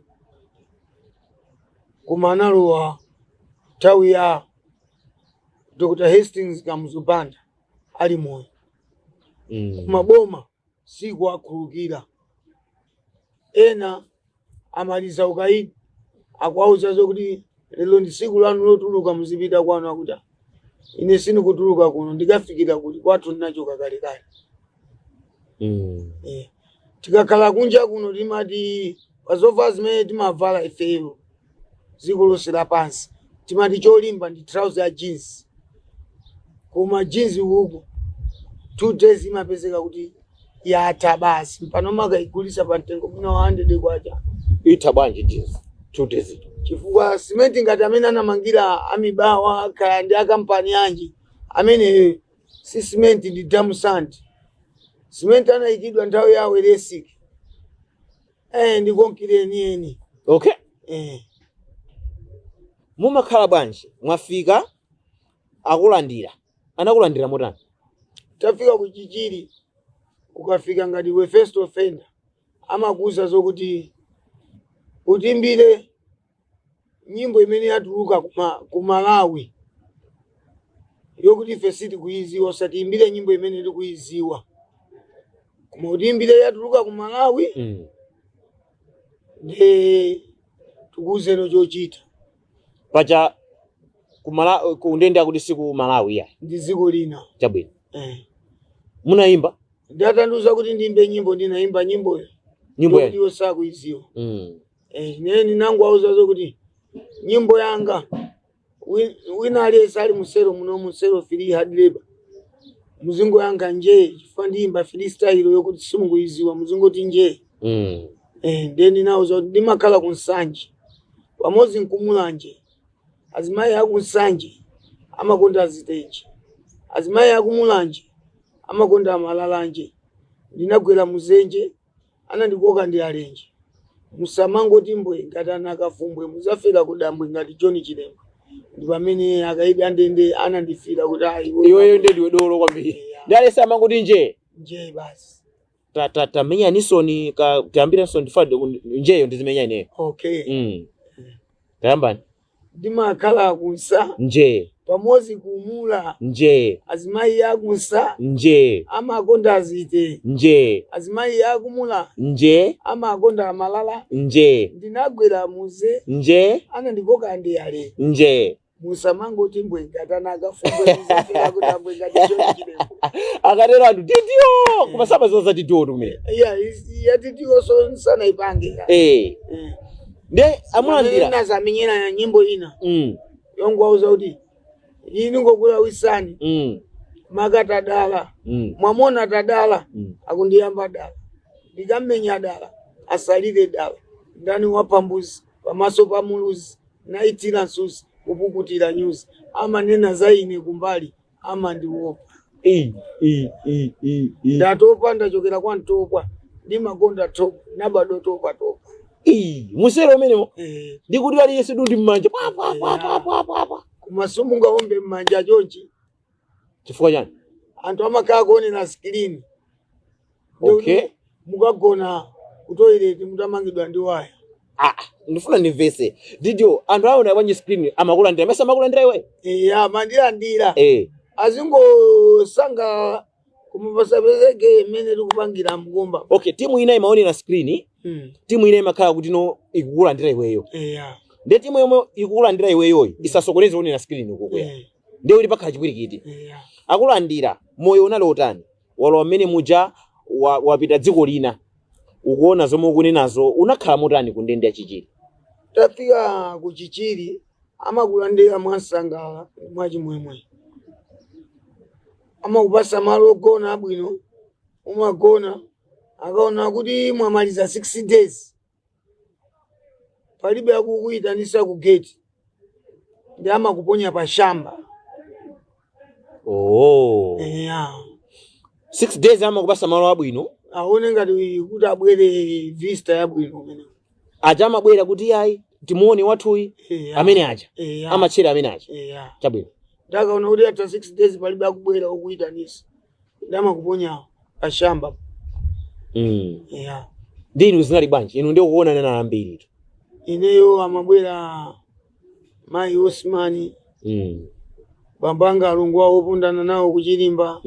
koma analowa nthawi ya Dr. Hastings Kamuzu Banda ali moyo. Maboma sikuwakhululukira. Ena amaliza ukaidi, akuwauza zokuti lero ndi tsiku lanu lotuluka, muzipita kwanu. Akuti, "Ah, ine sindikutuluka kuno, ndikafikira kuti kwathu ndinachoka kalekale." Tikakhala kunja kuno timati pazovala zimene timavala ifeyo dziko lonse lapansi, timati cholimba ndi trouser ya jeans, koma jeans uku 2 days imapezeka kuti yatha basi, pano makaigulisa pa mtengo mwina wa 100 kwacha. Itha bwanji jeans 2 days? Chifukwa simenti ngati amene anamangira amibawa, kaya ndi akampani anji amene, si simenti, ndi dam sand. Simenti anayikidwa nthawi yawo elesiki, ndi konkire enieni. Mumakhala bwanji? Mwafika, akulandira, anakulandira motani? Tafika kuchichiri, ukafika ngati we first offender, amakuuza zokuti utimbire nyimbo imene yatuluka ku Malawi yokuti ife sitikuiziwa. Usatiimbire nyimbo imene tikuiziwa, koma utiimbire yatuluka ku Malawi. Ndi tikuuzeno chochita. Paja kundende akuti si ku Malawi ya. Ndi dziko lina. Chabwino. Munayimba? Ndatandiuza kuti ndimbe nyimbo, ndinayimba nyimboyo. Nyimbo yokuti yanji? iwo sakuiziwa. Ine ndinangowauza zokuti nyimbo yanga, wina aliyense ali musero muno, musero free hard labor, muzingo yanga nje, chifukwa ndiyimba freestyle yokuti simunguiziwa, muzingoti nje. Ndiye ndinauza kuti ndimakhala ku Nsanje pamodzi nkumulanje, azimayi aku Nsanje amakonda azitenje, azimayi akumulanje amakonda amalalanje, ndinagwera muzenje, anandikoka ndi alenje, musamangoti mbwe ngati anakafumbwe, muzafera kudambwe ngati John Chilembwe. Ndi pamene akaidi andende anandifira kuti ayi. Iweyo ndiwe dolo kwambiri. Yeah. Ndi alese amangoti nje. Nje basi. Tamenya nisoni ka tiyambirenso, ndifa njeyo ndizimenya ineyo. Okay. Tayambani. Ndimakhala kunsa Nje. pamodzi kumula Nje. azimayi akunsa Nje. amakonda azite Nje. azimayi akumula Nje. amakonda amalala Nje. ndinagwera muze Nje. anandikoka ndi ale Nje. Musamangoti mbwe ngati anakafumbwe, muzafera kudambwe ngati John Chilembwe. Akatero anthu titiyo, koma samaziwa za titiyo kumene. Iya, yatitiyo so sanaipange. Nde amulandira. Nazamenyera nyimbo ina yongwauza kuti ini ngokulawisani makatadala mwamona tadala akundiyamba dala, ndikammenya dala, asalire dala, ndani wapambuzi pamaso pa muluzi, naitira nsuzi kupukutira nyuzi, amanena za ine kumbali, amandiopa. I, i, i, i, i. Ndatopa, ndachokera kwa Ntopwa, ndimakonda top, nabado topa topa. I, musero umenemo. Ndikuti aliyense dundi mmanja pwa pwa pwa pwa pwa pwa pwa. Koma simungaombe mmanja chonchi. Chifukwa chani? Anthu amakhala kuonera screen. Mukagona ku toilet mutamangidwa ndi waya. Ah, ndifuna ndimvese DDO, anthu aona bwanji screen? Amakulandira mesa? Amakulandira iwe? Iya, amandilandira. Azingosanga koma pasapezeke imene tikupangira mkumba. Okay, timu ina imaonera screen, timu ina imakhala kuti no, ikukulandira iweyo. Ndiye timu yomwe ikukulandira iweyoyi isasokoneze onera screen ukukwera. Ndiye kuti pakhala chipwirikiti. Akulandira, moyo unali otani? Walowa mmene muja, wapita dziko lina, ukuona zomwe ukunenazo, unakhala motani ku ndende ya Chichiri? Tafika ku Chichiri, amakulandira mwansangala, mwachimwemwe, amakupasa malo ogona abwino, umagona. Akaona kuti mwamaliza 6 days palibe akukuyitanisa ku gate, ndi amakuponya pa shamba. Oh. Eya. 6 days amakupasa malo abwino. Aone ngati kuti abwere visitor yabwino kumene. Aja amabwera kuti yayi, timuone wathuyi. Eya. Amene aja. Eya. Amatchera amene aja. Eya. Chabwino. Ndakaona kuti after 6 days palibe akubwera okuyitanisa, ndi amakuponya pa shamba. Eya. Ndi inu zinali bwanji? Inu ndiye kuonana na ambiri tu. Ineyo amabwera mayi Osmani, bambo anga, alongo awo opundana nawo kuchilimba,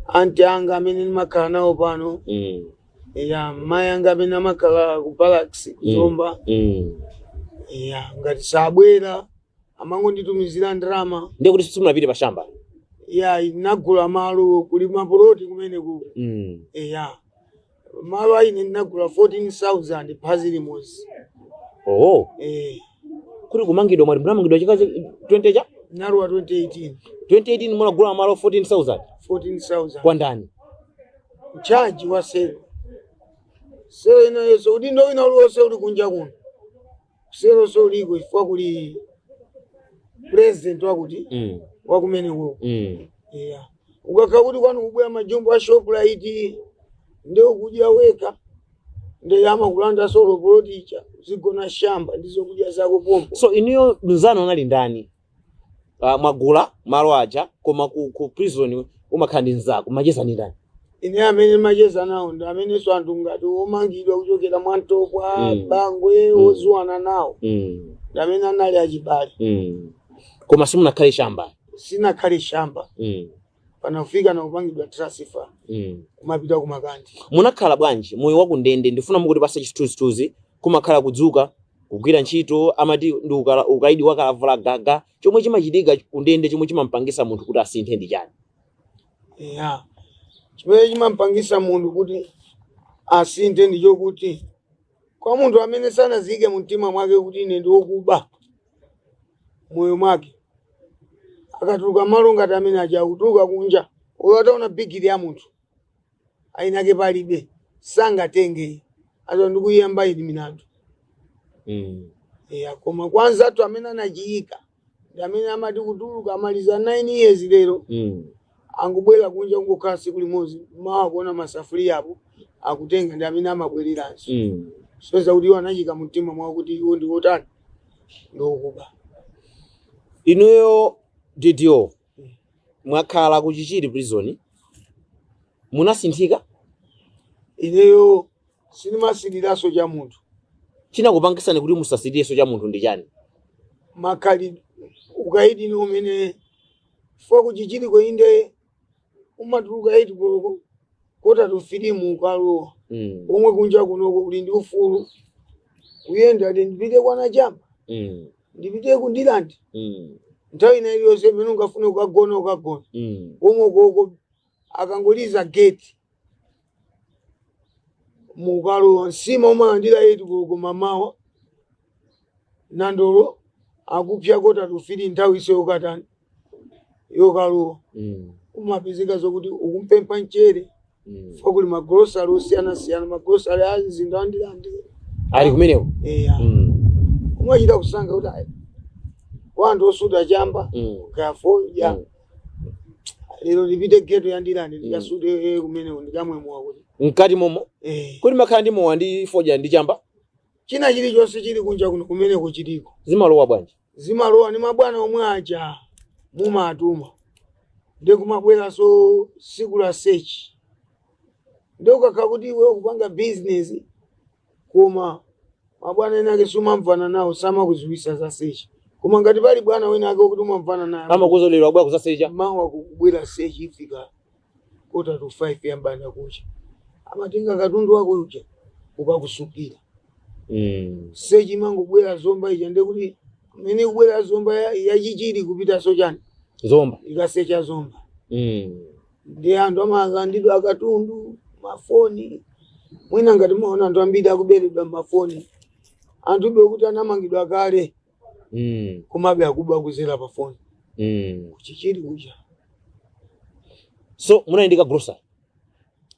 anti anga amene ndimakhala nawo pano, ya mayi anga amene amakhala ku barracks kuzomba. Ya, ngati sabwera amangonditumizira ndalama. Ndiye kuti simunapite pa shamba? Ya, ndinagula malo, kuli mapuloti kumene ku. Ya, malo aine ndinagula 14,000 phazi limodzi. Oh. Eh. Kuti kumangidwa, mwati munamangidwa chaka 20 cha? Nalowa 2018. 2018 munagula malo 14,000? 14,000. Kwa ndani? Mchaji wa selo, selo inayonso udindo wina uliwonse uli kunja kuno, selo so uliko chifukwa kuli president wakuti wakumeneko. Yeah. Ukakhala kuti kwanu kubwera majumbo a Shoprite, ndi ukudya weka, ndi amakulanda solo poloticha, uzigona shamba ndizokudya zako pompo. So inuyo mnzanu anali ndani? Mwagula malo aja, koma ku prison umakhala ndi mnzako, macheza ndi ndani? Ine amene macheza nawo ndi amenenso anthu ngati omangidwa kuchokera Mwantopwa, Bangwe, oziwana nawo, ndi amene anali achibale. Koma simunakhale shamba? Sinakhale shamba. Panafika na kupangidwa transfer, kumapita kumakandi. Munakhala bwanji moyo wa kundende? Ndifuna mukuti pasa chithunzithunzi. Kumakhala kudzuka, kugwira ntchito, amati ndi ukaidi wakalavula gaga. Chomwe chimachitika kundende, chomwe chimampangisa munthu kuti asinthe ndi chani? Ya, chimene chimampangisa munthu kuti asinthe ndi chokuti kwa munthu amene sanaziyike mu mtima mwake kuti ine ndi wokuba moyo mwake, akatuluka malo ngati amene aja, akutuluka kunja, uyo ataona bigiri ya munthu ainake palibe, sangatenge azo ndikuyamba ili milandu. Ya, koma kwanza athu amene anachiyika ndi amene amati kutuluka, amaliza 9 years lero, angubwera kunja kungokhala tsiku limodzi, mawa kuona masafuria apo akutenga, ndi amene amabwereranso. Soza kuti iwo anachika mumtima mwawo kuti iwo ndi otani, ndi okuba. Inuyo DDO, mwakhala ku Chichiri Prison, munasinthika? Ineyo sindimasiriranso cha munthu. Chinakupangisani kuti musasirirenso cha munthu ndi chani? Makhali ukaidi ni umene chifukwa kuchichiriko inde umatuluka 8 koloko, quarter to 3 ukalowa, omwe kunja kunoko uli ndi ufulu kuyenda ati ndipite kwanachamba, ndipite ku Ndilandi, nthawi ina iliyonse imene ungafune kukagona, ukagona. Komwe koko akangoliza gate mukalowa, nsima umalandira 8 koloko mamawa, nandolo akupya quarter to 3, nthawi iso yokatani, yokalowa, umapezeka zokuti ukumpempha mchere, chifukwa kuli magolosali osiyanasiyana, magolosali a mzinda wa Ndilande. Ali kumeneko? Eya. Umachita kusankha kuti ayi, kwa anthu osuta chamba, kaya fodya, lero ndipite ghetto ya Ndilande, ndikasute kumeneko, ndikamwe mowa kuti Mkati momo? Eh. Kuti makhala ndi mowa ndi fodya ndi chamba? China chilichonse chili kunja kuno, kumeneko chiliko. Zimalowa bwanji? Zimalowa ndi mabwana omwe aja mumatuma, ndi kumabweranso siku la search, ndi ukakhala kuti iwe ukupanga business koma Mabwana ena ake sumamvana nawo, samakuziwisa za search, koma ngati pali bwana wina ake wokuti umamvana naye, Amakuza lero abwera kuzasecha. Mawa kukubwera search, ifika 4:45 ya mbanda kucha, amatenga katundu wako uja ukakusukira. Search imangobwera Zomba ija, ndekuti imene kubwera Zomba yachichiri kupita chani? Zomba. Ikasecha Zomba. Ndi anthu amalandidwa akatundu, mafoni. Mwina ngati maona anthu ambiri akuberedwa mafoni, anthu ibe kuti anamangidwa kale, komabe akuba kuzera pa foni. Kuchichiri kuja. So munayindika grocery?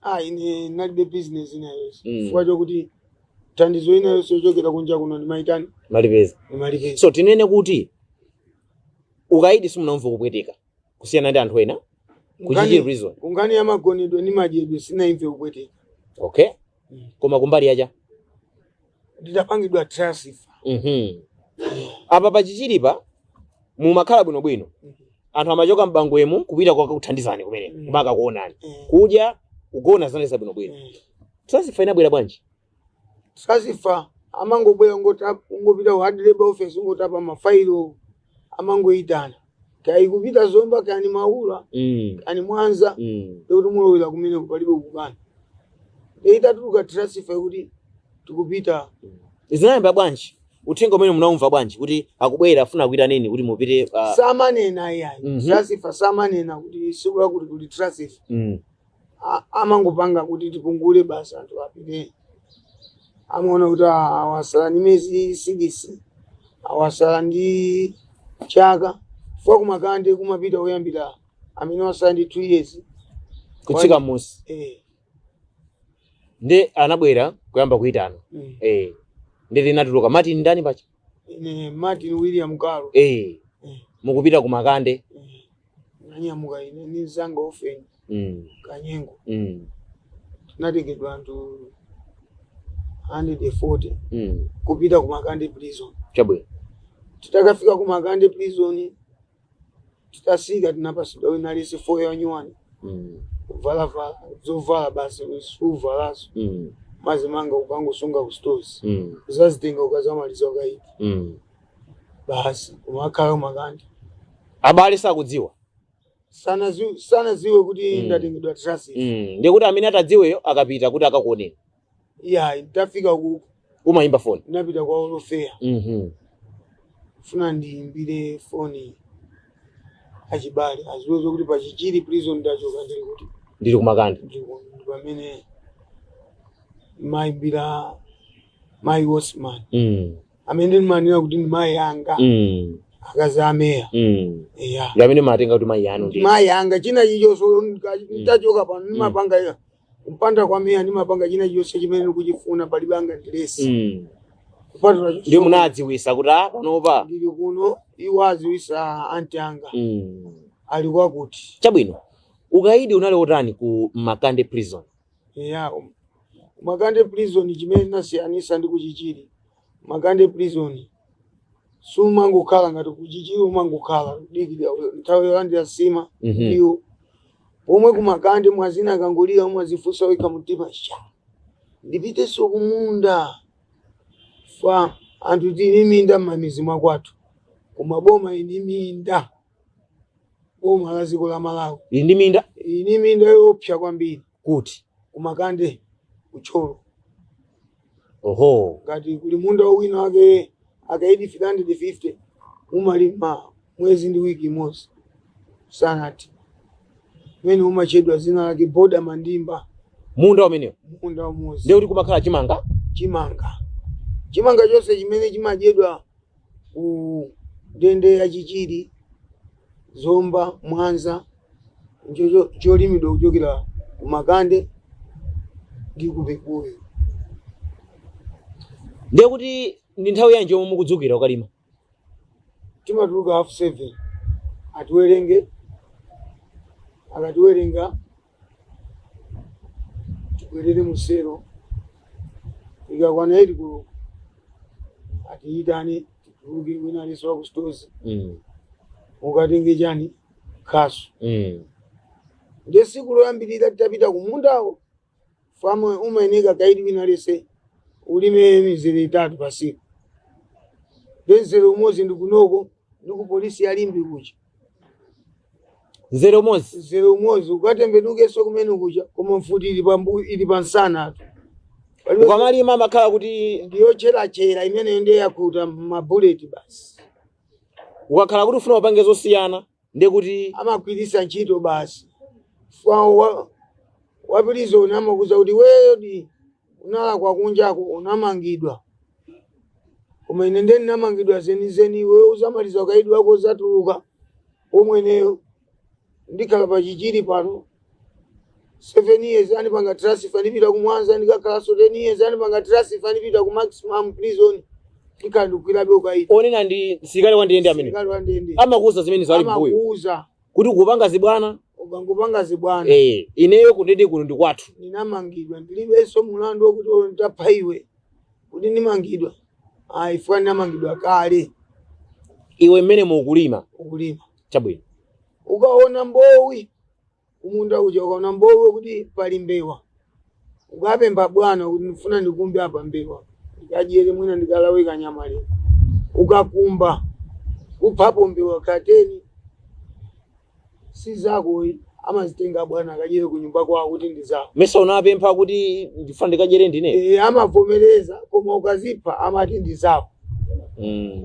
Ah, ine nalibe business ina yonse, chifukwa chokuti thandizo ina yonse yochokera kunja kuno ndimaitani? Malipeza. Ndimalipeza. So tinene kuti ukaidi simunamva kupweteka kusiyana ndi anthu ena kuchichiri prison? Kunkhani ya magonedwe ndi madyedwe sinaimve kupweteka. Okay. Koma kumbali yacha? Nditapangidwa transfer. Apa pachichiripa mumakhala bwinobwino, anthu amachoka m'Bangwemu kupita kwakuthandizani kumene, kumaka kuonani, kudya, kugona, zaneza bwinobwino. Transfer inabwera bwanji? Transfer amangobwera, ungopita ku hard labor office, ungotapa mafailo, amangoyitana kaya kupita Zomba, kani Maula, kani Mwanza, ndikuti mulowera kumene palibe kukana. Itatuluka transfer kuti tikupita. Zinayamba bwanji? Uthenga umene munaumva bwanji kuti akubwera, afuna kuita nini kuti mupite? Samanena iyayi. Transfer samanena kuti siku lakuti kuti transfer. Amangopanga kuti tipungule basi, anthu apite. Amaona kuti awasala ndi miyezi 6, awasala ndi chaka, chifukwa kumakande kumapita kuyambira amene wasala ndi 2 years kutsika m'musi. Eh. Ndi anabwera kuyamba kuitana? Mm. Ndi linatuluka Martin ndani pacha? Ine Martin William Kalo. Eh. Mukupita kumakande? Eh. Nanyamuka ine ndi mzanga Ofen Kanyengo. Tinatengedwa anthu 140 kupita ku Makande prison. Chabwino. Titakafika ku Makande prison, titasika, tinapasidwa wina alisi four ya nyuwani, kuvalavala zovala basi, suvalaso, mazimanga ukangosunga ku stores, uzazitenga ukazamaliza ukaidi. Basi, kumakhala kumakande. Abale sakudziwa? Sanaziwe kuti ndatengedwa transfer. Ndikuti amene atadziweyo akapita kuti akakuoneni? Iya, nditafika ku Umayimba foni? Ndinapita kwa welfare, funa ndiyimbire foni achibale aziwe kuti pachichiri prison ndachoka, ndili kuti? Ndili kumakande. Ndi pamene mayimbira mayi Osman, amene ndimanena kuti ndi mayi anga, akazi ameya. Iya. Ndi amene matenga kuti mayi anu ndi? Mayi anga. China chichonse ntachoka pano ndimapanga kumpanda kwa meya, ndimapanga china chilichonse chimene ndikuchifuna, palibe anga ndilesi, kupatula Ndiye munadziwisa kuti a panopa ndili kuno. Iwo aziwisa anti anga, ali kwakuti. Chabwino, ukaidi unali otani ku Makande prison? Ya, Makande prison, chimene tinasiyanisa ndi kuchichiri, Makande prison sumangokhala ngati kuchichiri, umangokhala kudikira nthawi yolandira sima. Iyo pomwe kumakande mwazina akangolira umazifunsa wekha mtima, sha, ndipitenso kumunda? Fa anthu tili minda m'mamizi mwakwathu, koma boma ini minda, boma la dziko la Malawi Ili ndi minda? Ini minda yopsa kwambiri. Kuti? Kumakande, kucholo. Oho. Ngati kuli munda wina wake, akaidi 350 umalima mwezi ndi wiki imodzi sanati, umene umachedwa zina lake Boda Mandimba. Munda umenewo? Munda umodzi. Ndiye kuti kumakhala chimanga? Chimanga, chimanga chonse chimene chimadyedwa ku ndende ya Chichiri, Zomba, Mwanza, cholimidwa kuchokera ku Makande ndi ku Mikuyu. Ndiye kuti ndi nthawi yanji yomwe mukudzukira ukalima? Timatuluka 7:30, atiwerenge. Akatiwerenga tibwerere musero. Ikakwana 8 koloko atiyitane tituluke, wina aliso wa ku stores, mukatenge chani? Khasu. Ndiye siku loyambirira titapita kumundawo, famwe umayeneka kaidi wina lese Ulime mizere 3 pasiku. Mzere umodzi ndi kunoko ndi ku polisi ya Limbe kuja. Mzere umodzi. Mzere umodzi ukatembenukenso kumene kuja, koma mfuti ili pambu ili pansana tu. Ukamalima amakhala kuti ndiyocherachera imeneyo, ndiye yakhuta mabuleti basi. Ukakhala kuti ufuna upange zosiyana, ndiye kuti amagwiritsa ntchito basi. Wa prison amakuza kuti weyo di unalakwa kunjako, unamangidwa, koma ine ndiye ndinamangidwa zenizeni. Iweyo uzamaliza ukaidi wako, uzatuluka omweneyo. Ndikhala pa Chichiri pano 7 years, andipanga transfer, ndipita ku Mwanza, ndikakhalanso 10 years, andipanga transfer, ndipita ku maximum prison, ndikhala ndikugwirabe ukaidi. Onena ndi msilikali wa ndende amene Msilikali wa ndende amakuuza zimene zali mbuyo amakuuza kuti kupanga zibwana. Ukangopanga zibwana, ineyo kundende kuno ndi kwathu. Ndinamangidwa, ndilibenso mulandu wokuti olo nditapha iwe kuti ndimangidwa ayi, funa ndinamangidwa kale. Iwe mmene mukulima? Ukulima. Chabwino. Ukaona mbowi kumunda uja, ukaona mbowi kuti pali mbewa, ukapempha bwana kuti ndifuna ndikumbe apa mbewa, ndikadyere, mwina ndikalawe kanyama lero. Ukakumba kuphapo mbewa kateni, si zakoyi, amazitenga bwana akadyere kunyumba kwawo kuti ndi zako. Mesa unapempha kuti ndifuna ndikadyere ndine? E, amavomereza, koma ukazipha amati ndi zako.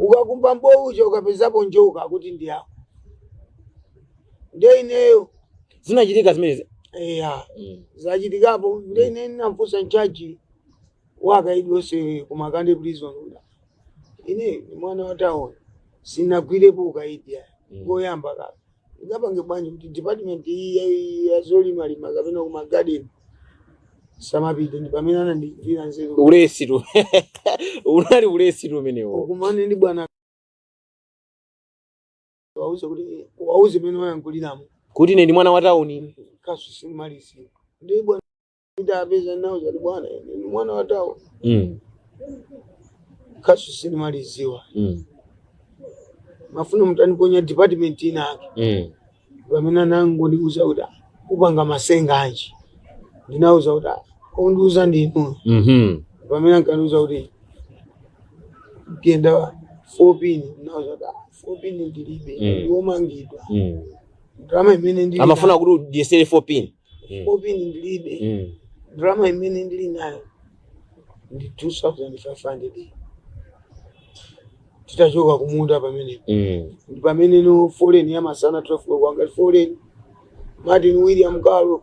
Ukakumba mbowi uja, ukapezapo njoka, akuti ndi yako. Ndiye ineyo Zinachitika zimenezi? Eya, zachitikapo. Ndiye ine ndinamfunsa in-charge wakaidi onse ku Makande prison kuti ine ndi mwana wa town, sinagwirepo ukaidi aya, koyamba kaka ndikapange bwanji kuti department iyi ya zolimalima kapena ku magadeni samapite? Ndi pamene anandimvira nzeru. Ulesi tu unali, ulesi tu umenewo. Ukumane ndi bwana, wauze kuti, wauze mene wayankhuliramo kuti ine ndi mwana wa tawuni, kasu simaliziwa. Ndi bwana ndapeza nawo zati, bwana, ine ndi mwana wa town, kasu sinimaliziwa, mafuna mutaniponya department inake. Pamene anangondiuza kuti, "Ah, upanga masenga anji?" Ndinauza kuti, "Ah, undiuza ndinu." Pamene ankandiuza kuti kuyenda 4 pin, ndinauza kuti, "Ah, 4 pin ndilibe, ndiwomangidwa, ndalama imene ndili Amafuna nayo- kuti udyesere 4 pin. 4 pin ndilibe, ndalama imene ndili nayo ndi 2500." Titachoka kumunda pamenepo, ndi pamene no foleni ya masana 12 kwanga, foleni Martin William Kalo,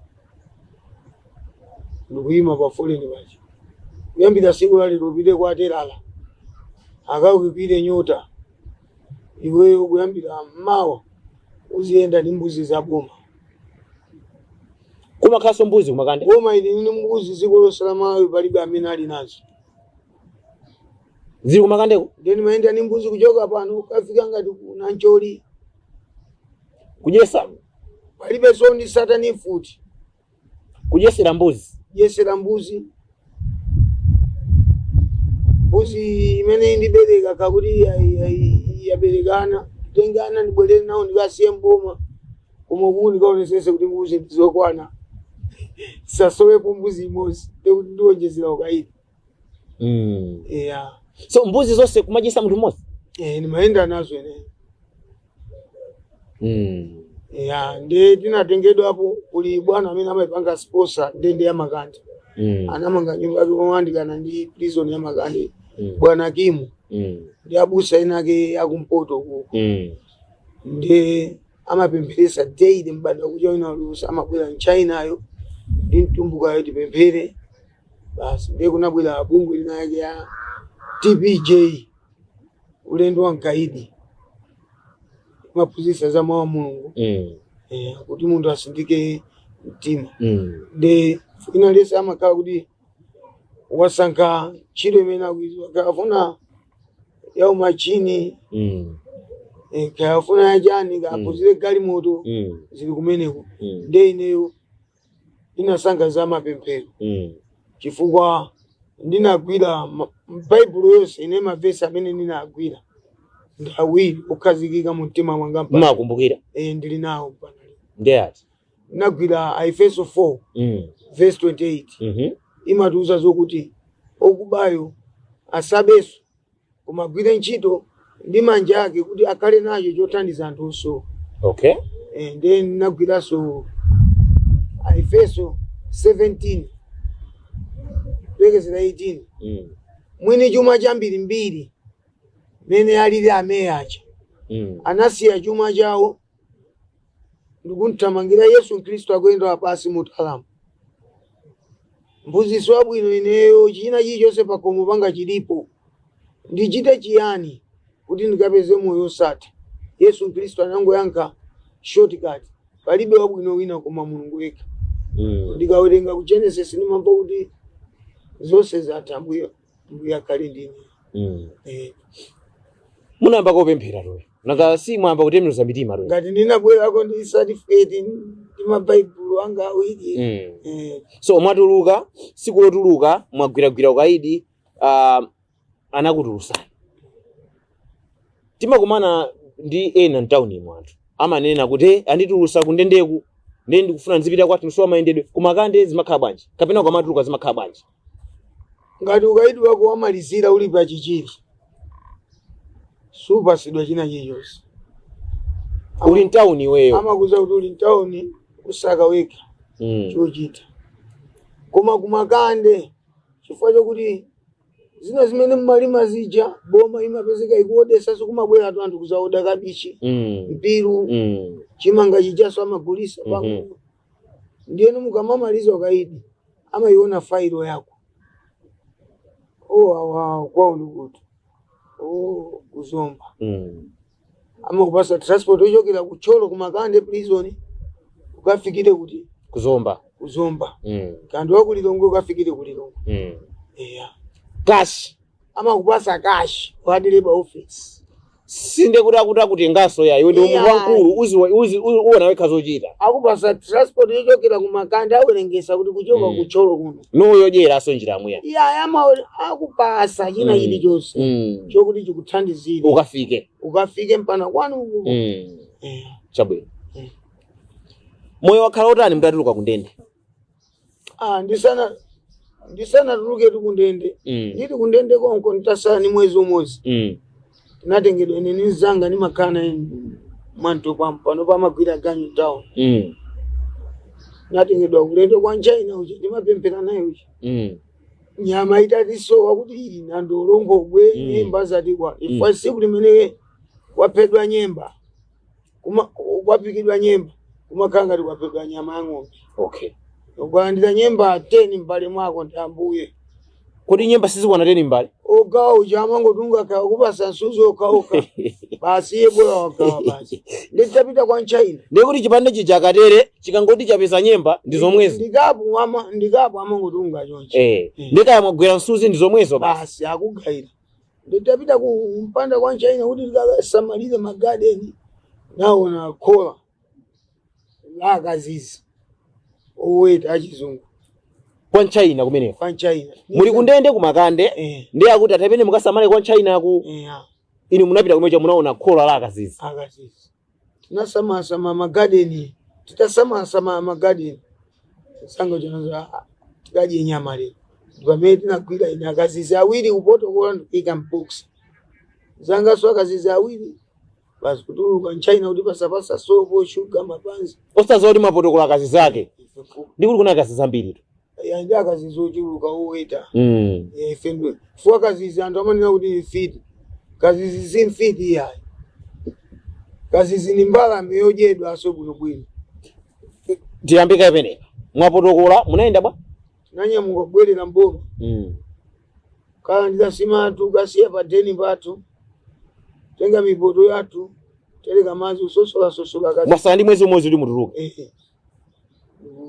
ndikuyima pa foleni paja. Kuyambira siku la lero upite kwa telala akakukwire nyota iweyo. Kuyambira mawa uziyenda ndi mbuzi za boma. Kumakhalanso mbuzi kumakande? Boma ili ndi mbuzi, dziko lonse la Malawi palibe amene ali nazo. Zili kumakandeko? Ndiye ndimayenda ndi mbuzi kuchoka pano kafika ngati ku Nancholi. Kudyesa? Palibe zondi satani futi. Kudyesera mbuzi? Dyesera mbuzi. Mbuzi imene ndibereka, kakuti yaberekana, tengana ndibwerere nawo ndikasiye mboma, koma uku ndikaonesese kuti mbuzi ndizokwana, sasowepo mbuzi imodzi, ndikuti ndiwonjezera ukaidi. Yeah. So mbuzi zonse kumadyesa munthu mmodzi? Eh, ndimayenda nazo ine. Ya, ndi tinatengedwapo kuli bwana amene amayipanga sponsor ndende ya Makande. Anamanga nyumba yake moyandikana ndi prison ya Makande, bwana Kimu, ndi abusa ena ake akumpoto kuko. Ndi amapempheresa daily mbanda kucha wina uliwonse, amabwera mchinayo ndi mtumbukayo, tipemphere basi. Ndiye kunabwera bungwe lina yake ya TPJ, ulendo wa mkaidi, imaphunzitsa za mawu a Mulungu, kuti munthu asindike mtima. Ndi ina lese amakhala kuti wasankha ntchito imene akuiziwa, kafuna ya umachini, kafuna yachani, kaphunzire galimoto, zili kumeneko. Ndi ineyo ndinasankha za mapemphero, chifukwa ndinagwira Baibulo yonse ine, mavesi amene ndinagwira ndi awiri okhazikika mu mtima mwanga mpaka Mmakumbukira? Ndili nawo mpaka lero. Ndi ati? Ndinagwira Aefeso 4 verse 28. Imatiuza zokuti Okubayo asabenso, koma agwire ntchito ndi manja ake kuti akhale nacho chothandiza anthu osowa. Ndiye ndinagwiranso Aefeso 17 kulekezera 18. Mwini chuma chambirimbiri mene alili ameya aja anasiya chuma chawo ndikumthamangira Yesu Khristu akuyenda pansi mutalamu. Mphunzitsi wabwino, ineyo china chilichonse pakhomo panga chilipo, ndichite chiyani kuti ndikapeze moyo osatha? Yesu Khristu anangoyankha shortcut, palibe wabwino wina koma Mulungu yekha. Ndikawerenga ku Genesis ndimamva kuti zonse zatha, Mbuye, Mbuye akhale ndine. Munayamba kopemphera toyo, nanga si mwayamba kutembenuza mitima toyo? Ngati ndinabwerako ndi certificate ndi mabaibulo anga awiri. So mwatuluka, siku lotuluka mwagwiragwira ukaidi, anakutulutsani. Timakumana ndi ena mtawuni anthu amanena kuti, "Eh, anditulusa kundendeku, ndiye ndikufuna ndizipita kwathu, ndisowa mayendedwe." Kumakande zimakhala bwanji, kapena ukamatuluka zimakhala bwanji? Ngati ukaidi wako wamalizira uli pa Chichiri, supasidwa china chilichonse. Uli mtawuni iweyo. Amakuza kuti uli mtawuni, usaka wekha chochita. Koma kumakande, chifukwa chokuti zina zimene mmalima zija boma imapezeka ikuodesa, sikumabwera tu anthu kuzaoda kabichi, mpiru, chimanga chijaso amagulisa pang'ono. Ndiyeno mukamamaliza ukaidi amayiona failo yako, o awa kwawo ndikuti o kuzomba, amakupasa transport yochokera kuThyolo kumakande prison ukafikire kuti? Kuzomba. Kuzomba. Kandi wakulilongwe ukafikire kulilongwe. Eya. Cash? Amakupasa cash wa labour office. Sinde kuti akuti akutengaso ya iwe ndi munthu wamkulu, uwona wekha zochita. Akupasa transport yochokera kumakande, awerengesa kuti kuchoka kuThyolo kuno. Nuyodyeraso njira yamweya. Iya, ama akupasa china chilichonse chokuti chikuthandizire ukafike. Ukafike mpana kwanu uku. Chabwino. Moyo wakhala utani mutatuluka kundende? Ah, ndisanatuluke tu kundende, ndili kundende konko, nditasala ni mwezi umodzi, tinatengedwa ine ni mzanga ndimakhala naye mwantopamu, pano pamagwira ganyu town. Natengedwa kulendo kwa China uja ndimapemphera naye uja. Nyama itatisowa kuti iyi nandolongobwe, nyemba zatikwa ifwa. Siku limene kwaphedwa nyemba, kwapikidwa nyemba, kumakhala ngati kwaphedwa nyama ya ng'ombe. Ukalandira nyemba 10 mbale mwako ndi ambuye. Kodi nyemba sizikwana 10 mbale? Ogawa uja amangotunga kawa kupasa msuzi okhaokha basi, iye bola wagawa basi. Nditapita kwa China. Ndiye kuti chipande chija akatere chikangoti chapeza nyemba ndi zomwezo. Ndikapu ama ndikapu amangotunga chonchi. Ndikaya mwagwera msuzi ndi zomwezo basi. Basi, akugayira. Nditapita ku mpanda kwa China kuti ndikasamalire magadeni, naona khola la akazizi oweta achizungu. Kwa China kumeneko? Kwa China. Muli kundende kumakande? Eh. Ndiye akuti atapene mukasamale kwa China ku. Inu munapita kumecho, munaona khola la akazizi. Akazizi. Tinasamasama magadeni, titasamasama magadeni sanga chanaza tikadye nyama lero. Pamene tinagwira ine akazizi awiri kupotokola ndikuyika m'box zangaso, akazizi awiri basi, kutuluka mchina kuti pasapasa sopo, shuga, mapanzi. Osadziwa kuti mapotokola akazizi ake. Ndi kuti kuna akazizi ambiri tu. Yandi akazizi ochuluka oweta. Ife ndiwe chifukwa kazizi anthu amanena kuti ni mfiti. Kazizi si mfiti iyayi, kazizi ni mbalame yodyedwa aso bwinobwino. Tiyambika ipenepa, mwapotokola, munayenda bwa? Tinanyamuka kubwerera mboma, kalandira sima athu, kasiya pa deni pathu, tenga mipoto yathu, tereka madzi, usosola sosola kazi. Mwasala ndi mwezi umodzi kuti mutuluke.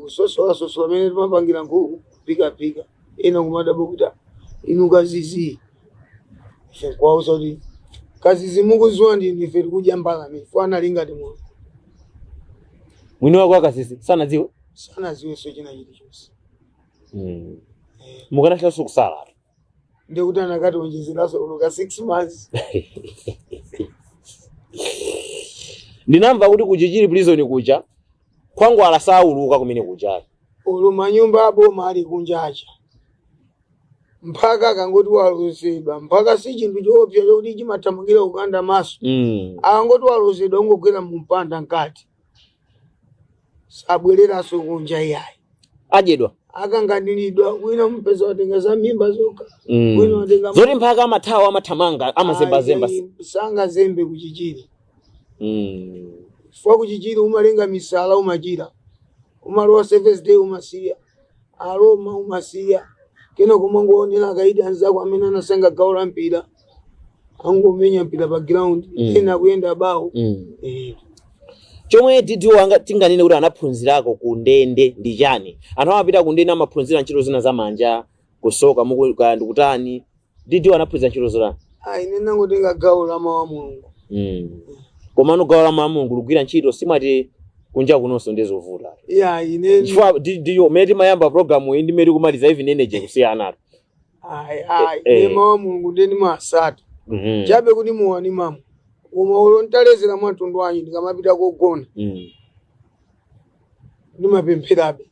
Usosola sosola mene timapangira nkhuku, pika pika, ena kumadabo kuti, "Ah, inu kazizi." Ife nkuwauza kuti kazizi mukuziwa ndi ife, tikudya mbalame fo anali ngati munthu. Mwini wako akazizi sanadziwe? Sanaziwenso china chilichonse. Mukanachitaso kusala. Ndikuti anakationjezeraso uluka 6 months. Ndinamva kuti kuchichiri prison kuja khwangwala sauluka kumene kuja. Olo manyumba aboma ali kunjacha. Mphaka akangoti walozedwa, mphaka si chinthu choopsa chokuti chimathamangira kukanda maso. Akangoti walozedwa, ungogwera mumpanda mkati, sabwereranso kunja iyayi. Adyedwa. Akanganilidwa, wina mpeza watenga za mimba zokha, wina watenga. Zoti mphaka amathawa, amathamanga, amazembazemba. Ayi, sangazembe kuchichiri. Chifukwa kuchichiri umalenga misala, umachira, umalowa Seventh Day, umasiya Aroma, umasiya kena kumangoonera akaidi anzako amene anasenga gawo la mpira, angomenya mpira pa ground, ena kuyenda bawo. Chomwe DDO wanga tinganene kuti anaphunzirako ku ndende ndi chani? Anthu amapita ku ndende amaphunzira ntchito zina zamanja, kusoka, ndikutani. DDO anaphunzira ntchito zotani? Ayi, ine nangotenga gawo la mawu a Mulungu. Komano gawo la mawu a Mulungu lugwira ntchito, simati kunja kunonso ndizovuta? Ya, ine Chifukwa DDO, mmene timayamba program iyi ndi mmene tikumaliza, even energy kusiyanatu. Ayi, ayi, ine mawu a Mulungu ndiye ndimasata. Chabe kuti muwani mamo, koma ulo ntalezera mwatundu wanyu, ndikamapita kogona ndimapempherabe.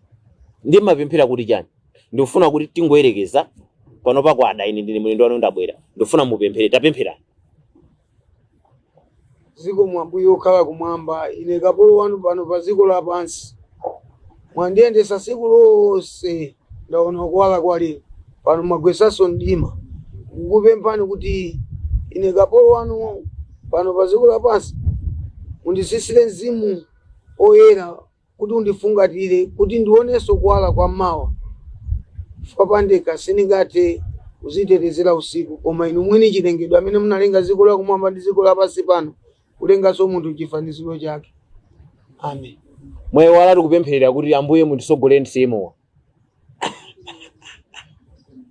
Ndimapemphera kuti chani? Ndikufuna kuti tingoyerekeza pano pakwada, ine ndine mlendo wanu, ndabwera, ndikufuna mupemphere. Tapempherani. Ziko mwambuye okhala kumwamba, ine kapolo wanu pano pa dziko lapansi, mwandiyendesa tsiku lonse, ndaona kuwala kwa lero. Pano mwagwesanso mdima. Kukupemphani kuti ine kapolo wanu pano pa dziko lapansi, mundisisire mzimu oyera kuti undifungatire kuti ndionenso kuwala kwa mawa, chifukwa pandekha sindingathe kuzitetezera usiku, koma inu mwini chilengedwe amene munalenga dziko lakumwamba ndi dziko lapansi pano, kulenganso munthu chifaniziro chake. Amen. Mwayiwala tikupempherera kuti Ambuye mundisogolere ndisiyemowa.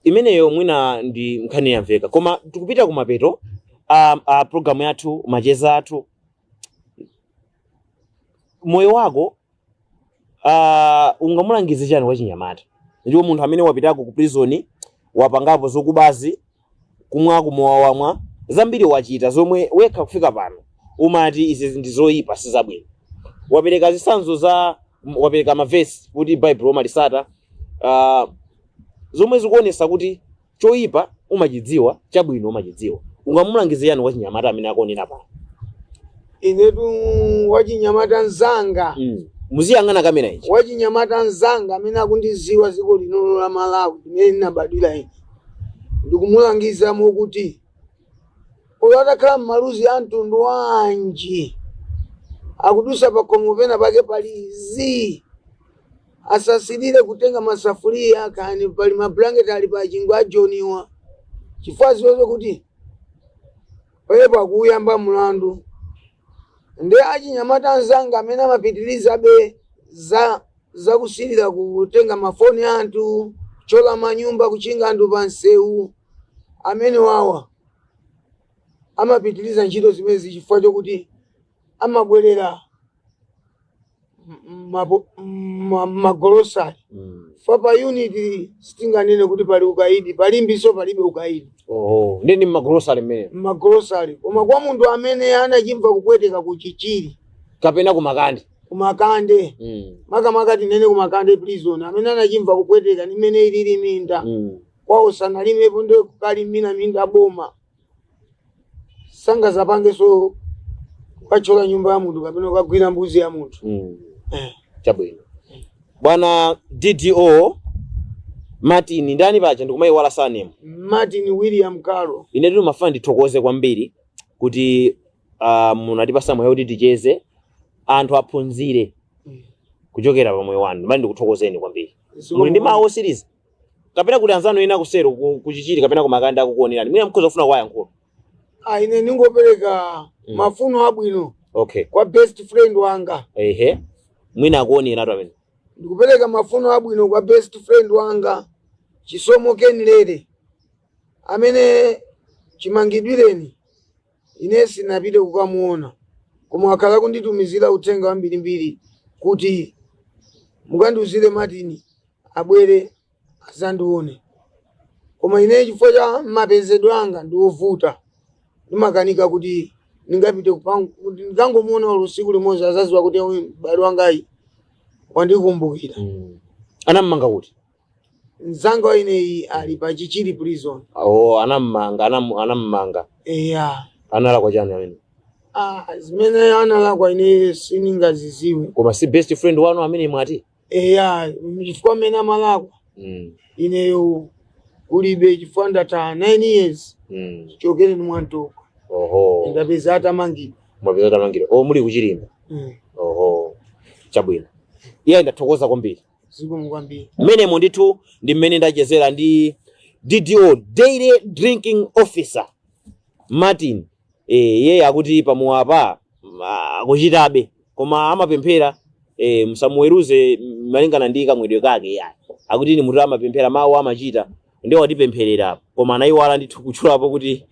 Imeneyo mwina ndi nkhani yamveka, koma tikupita kumapeto a program yathu, macheza athu. Moyo wako, ungamulangize chani wachinyamata, ndipo munthu amene wapitako ku prison, wapangapo zokubazi, kumwa kumowa, wamwa zambiri, wachita zomwe wekha kufika pano umati izi ndi zoyipa, sizabwino? Wapereka zitsanzo za, wapereka mavesi kuti Baibulo umalisata, zomwe zikuonesa kuti choyipa umachidziwa, chabwino umachidziwa. Ungamulangize chani wachinyamata amene akuonera pano? Inetu wachinyamata mzanga, Muziyang'ana kamera ichi. Wachinyamata mzanga amene akundiziwa dziko lino la Malawi limene linabadwira ine, ndikumulangizamo kuti uyo atakhala m'maluzi a mtundu wanji, akudusa pakhomo pena pake pali zii, asasilire kutenga masafuria kani pali mablanketi ali pa chingwe ajoniwa, chifukwa ziwezo kuti palepo akuyamba mulandu. Ndi achinyamata anzanga amene amapitirizabe za zakusilira kutenga mafoni anthu, kuchola manyumba, kuchinga anthu pa msewu, amene wawa amapitiriza ntchito zimenezi chifukwa chokuti amabwerera magolosari. Fa pa unit sitinganene kuti pali ukaidi, palimbiso palibe ukaidi. Oh, ndi mmagolosari mmene. Mmagolosari, koma kwa munthu amene anachimva kupweteka kuchichiri kapena kumakande, kumakande, makamaka tinene kumakande prison, amene anachimva kupweteka nimene ilili minda, kwawo sanalimepo, ndi kukalimira minda boma, sangazapangenso kukachola nyumba ya munthu kapena kukagwira mbuzi ya munthu. Chabwino, bwana DDO Martin ndani paja, ndikumayiwala surname. Martin William Caro. Ine ndino mafuna ndithokoze kwambiri kuti munatipasa mwayi kuti ticheze, anthu aphunzire kuchokera pa moyo wanu. Ndimati ndikuthokozeni kwambiri. Muli ndi mawu osiriza, kapena kuti anzanu ena kusero kuchichiri kapena kumakanda akukuonerani, mwina mkhoza kufuna kuwayankhula? Ah, ine ningopereka mafuno abwino kwa best friend wanga. Ehe, mwina akuoneratu amene. Ndikupereka mafuno abwino kwa best friend wanga Chisomo Kenlere, amene chimangidwireni ine sinapite kukamuona, koma akhala kunditumizira uthenga wambirimbiri kuti mukandiuzire Martin abwere azandione, koma ine chifukwa cha mapezedwe anga ndiovuta, ndimakanika kuti ndingapite kuti ndikangomuona usiku limodzi, azaziwa kuti uyu m'bale wangayi wandikumbukira. Anammanga kuti? Mzanga wa ineyi ali pa Chichiri prison. Oh, anammanga, anammanga. Eya. Analakwa chani amene? Ah, zimene analakwa ine siningaziziwe. Koma si best friend wanu amene mwati? Eya, chifukwa amene amalakwa ineyo kulibe, chifukwa ndatha 9 years chokere ni Mwantopwa. Oho. Ndapeza atamangidwa. Mwapeza atamangidwa. Oh, muli kuchilimba. Oho, chabwino. Iye ndathokoza kwambiri. Zikomo kwambiri. Mmenemo ndithu ndi mmene ndachezera ndi DDO, Daily Drinking Officer Martin. Iye akuti pamowa akuchitabe koma amapemphera. Musamuweruze malingana ndi kamwedwe kake yayi. Akuti ni munthu amapemphera, mawu amachita ndiwo watipempherera, koma anayiwala ndithu kutchulapo kuti,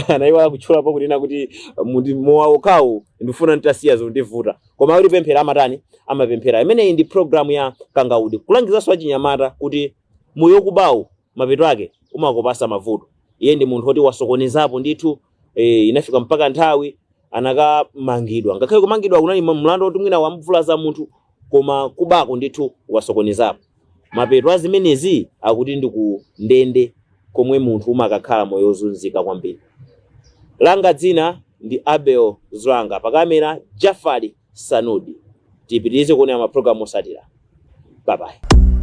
anayiwala kutchulapo kunena kuti muti mowa okhawu ndifuna nditasiya, zondivuta. Koma akuti pemphera amatani, amapemphera. Imeneyi ndi program ya Kangaude, kulangizanso achinyamata kuti moyo kubawu mapeto ake umakupasa mavuto. Iye ndi munthu woti wasokonezapo ndithu. Inafika mpaka nthawi anakamangidwa, ngakhale kumangidwa kunali mlandu woti mwina wamvulaza munthu, koma kubako ndithu wasokonezapo. Mapeto a zimenezi akuti ndi ku ndende komwe munthu umakakhala moyo wozunzika kwambiri. Langa dzina ndi Abel Zulanga, pakamera Jafari Sanudi. Tipitirize kuonera mapulogalamu osatira. Bye bye.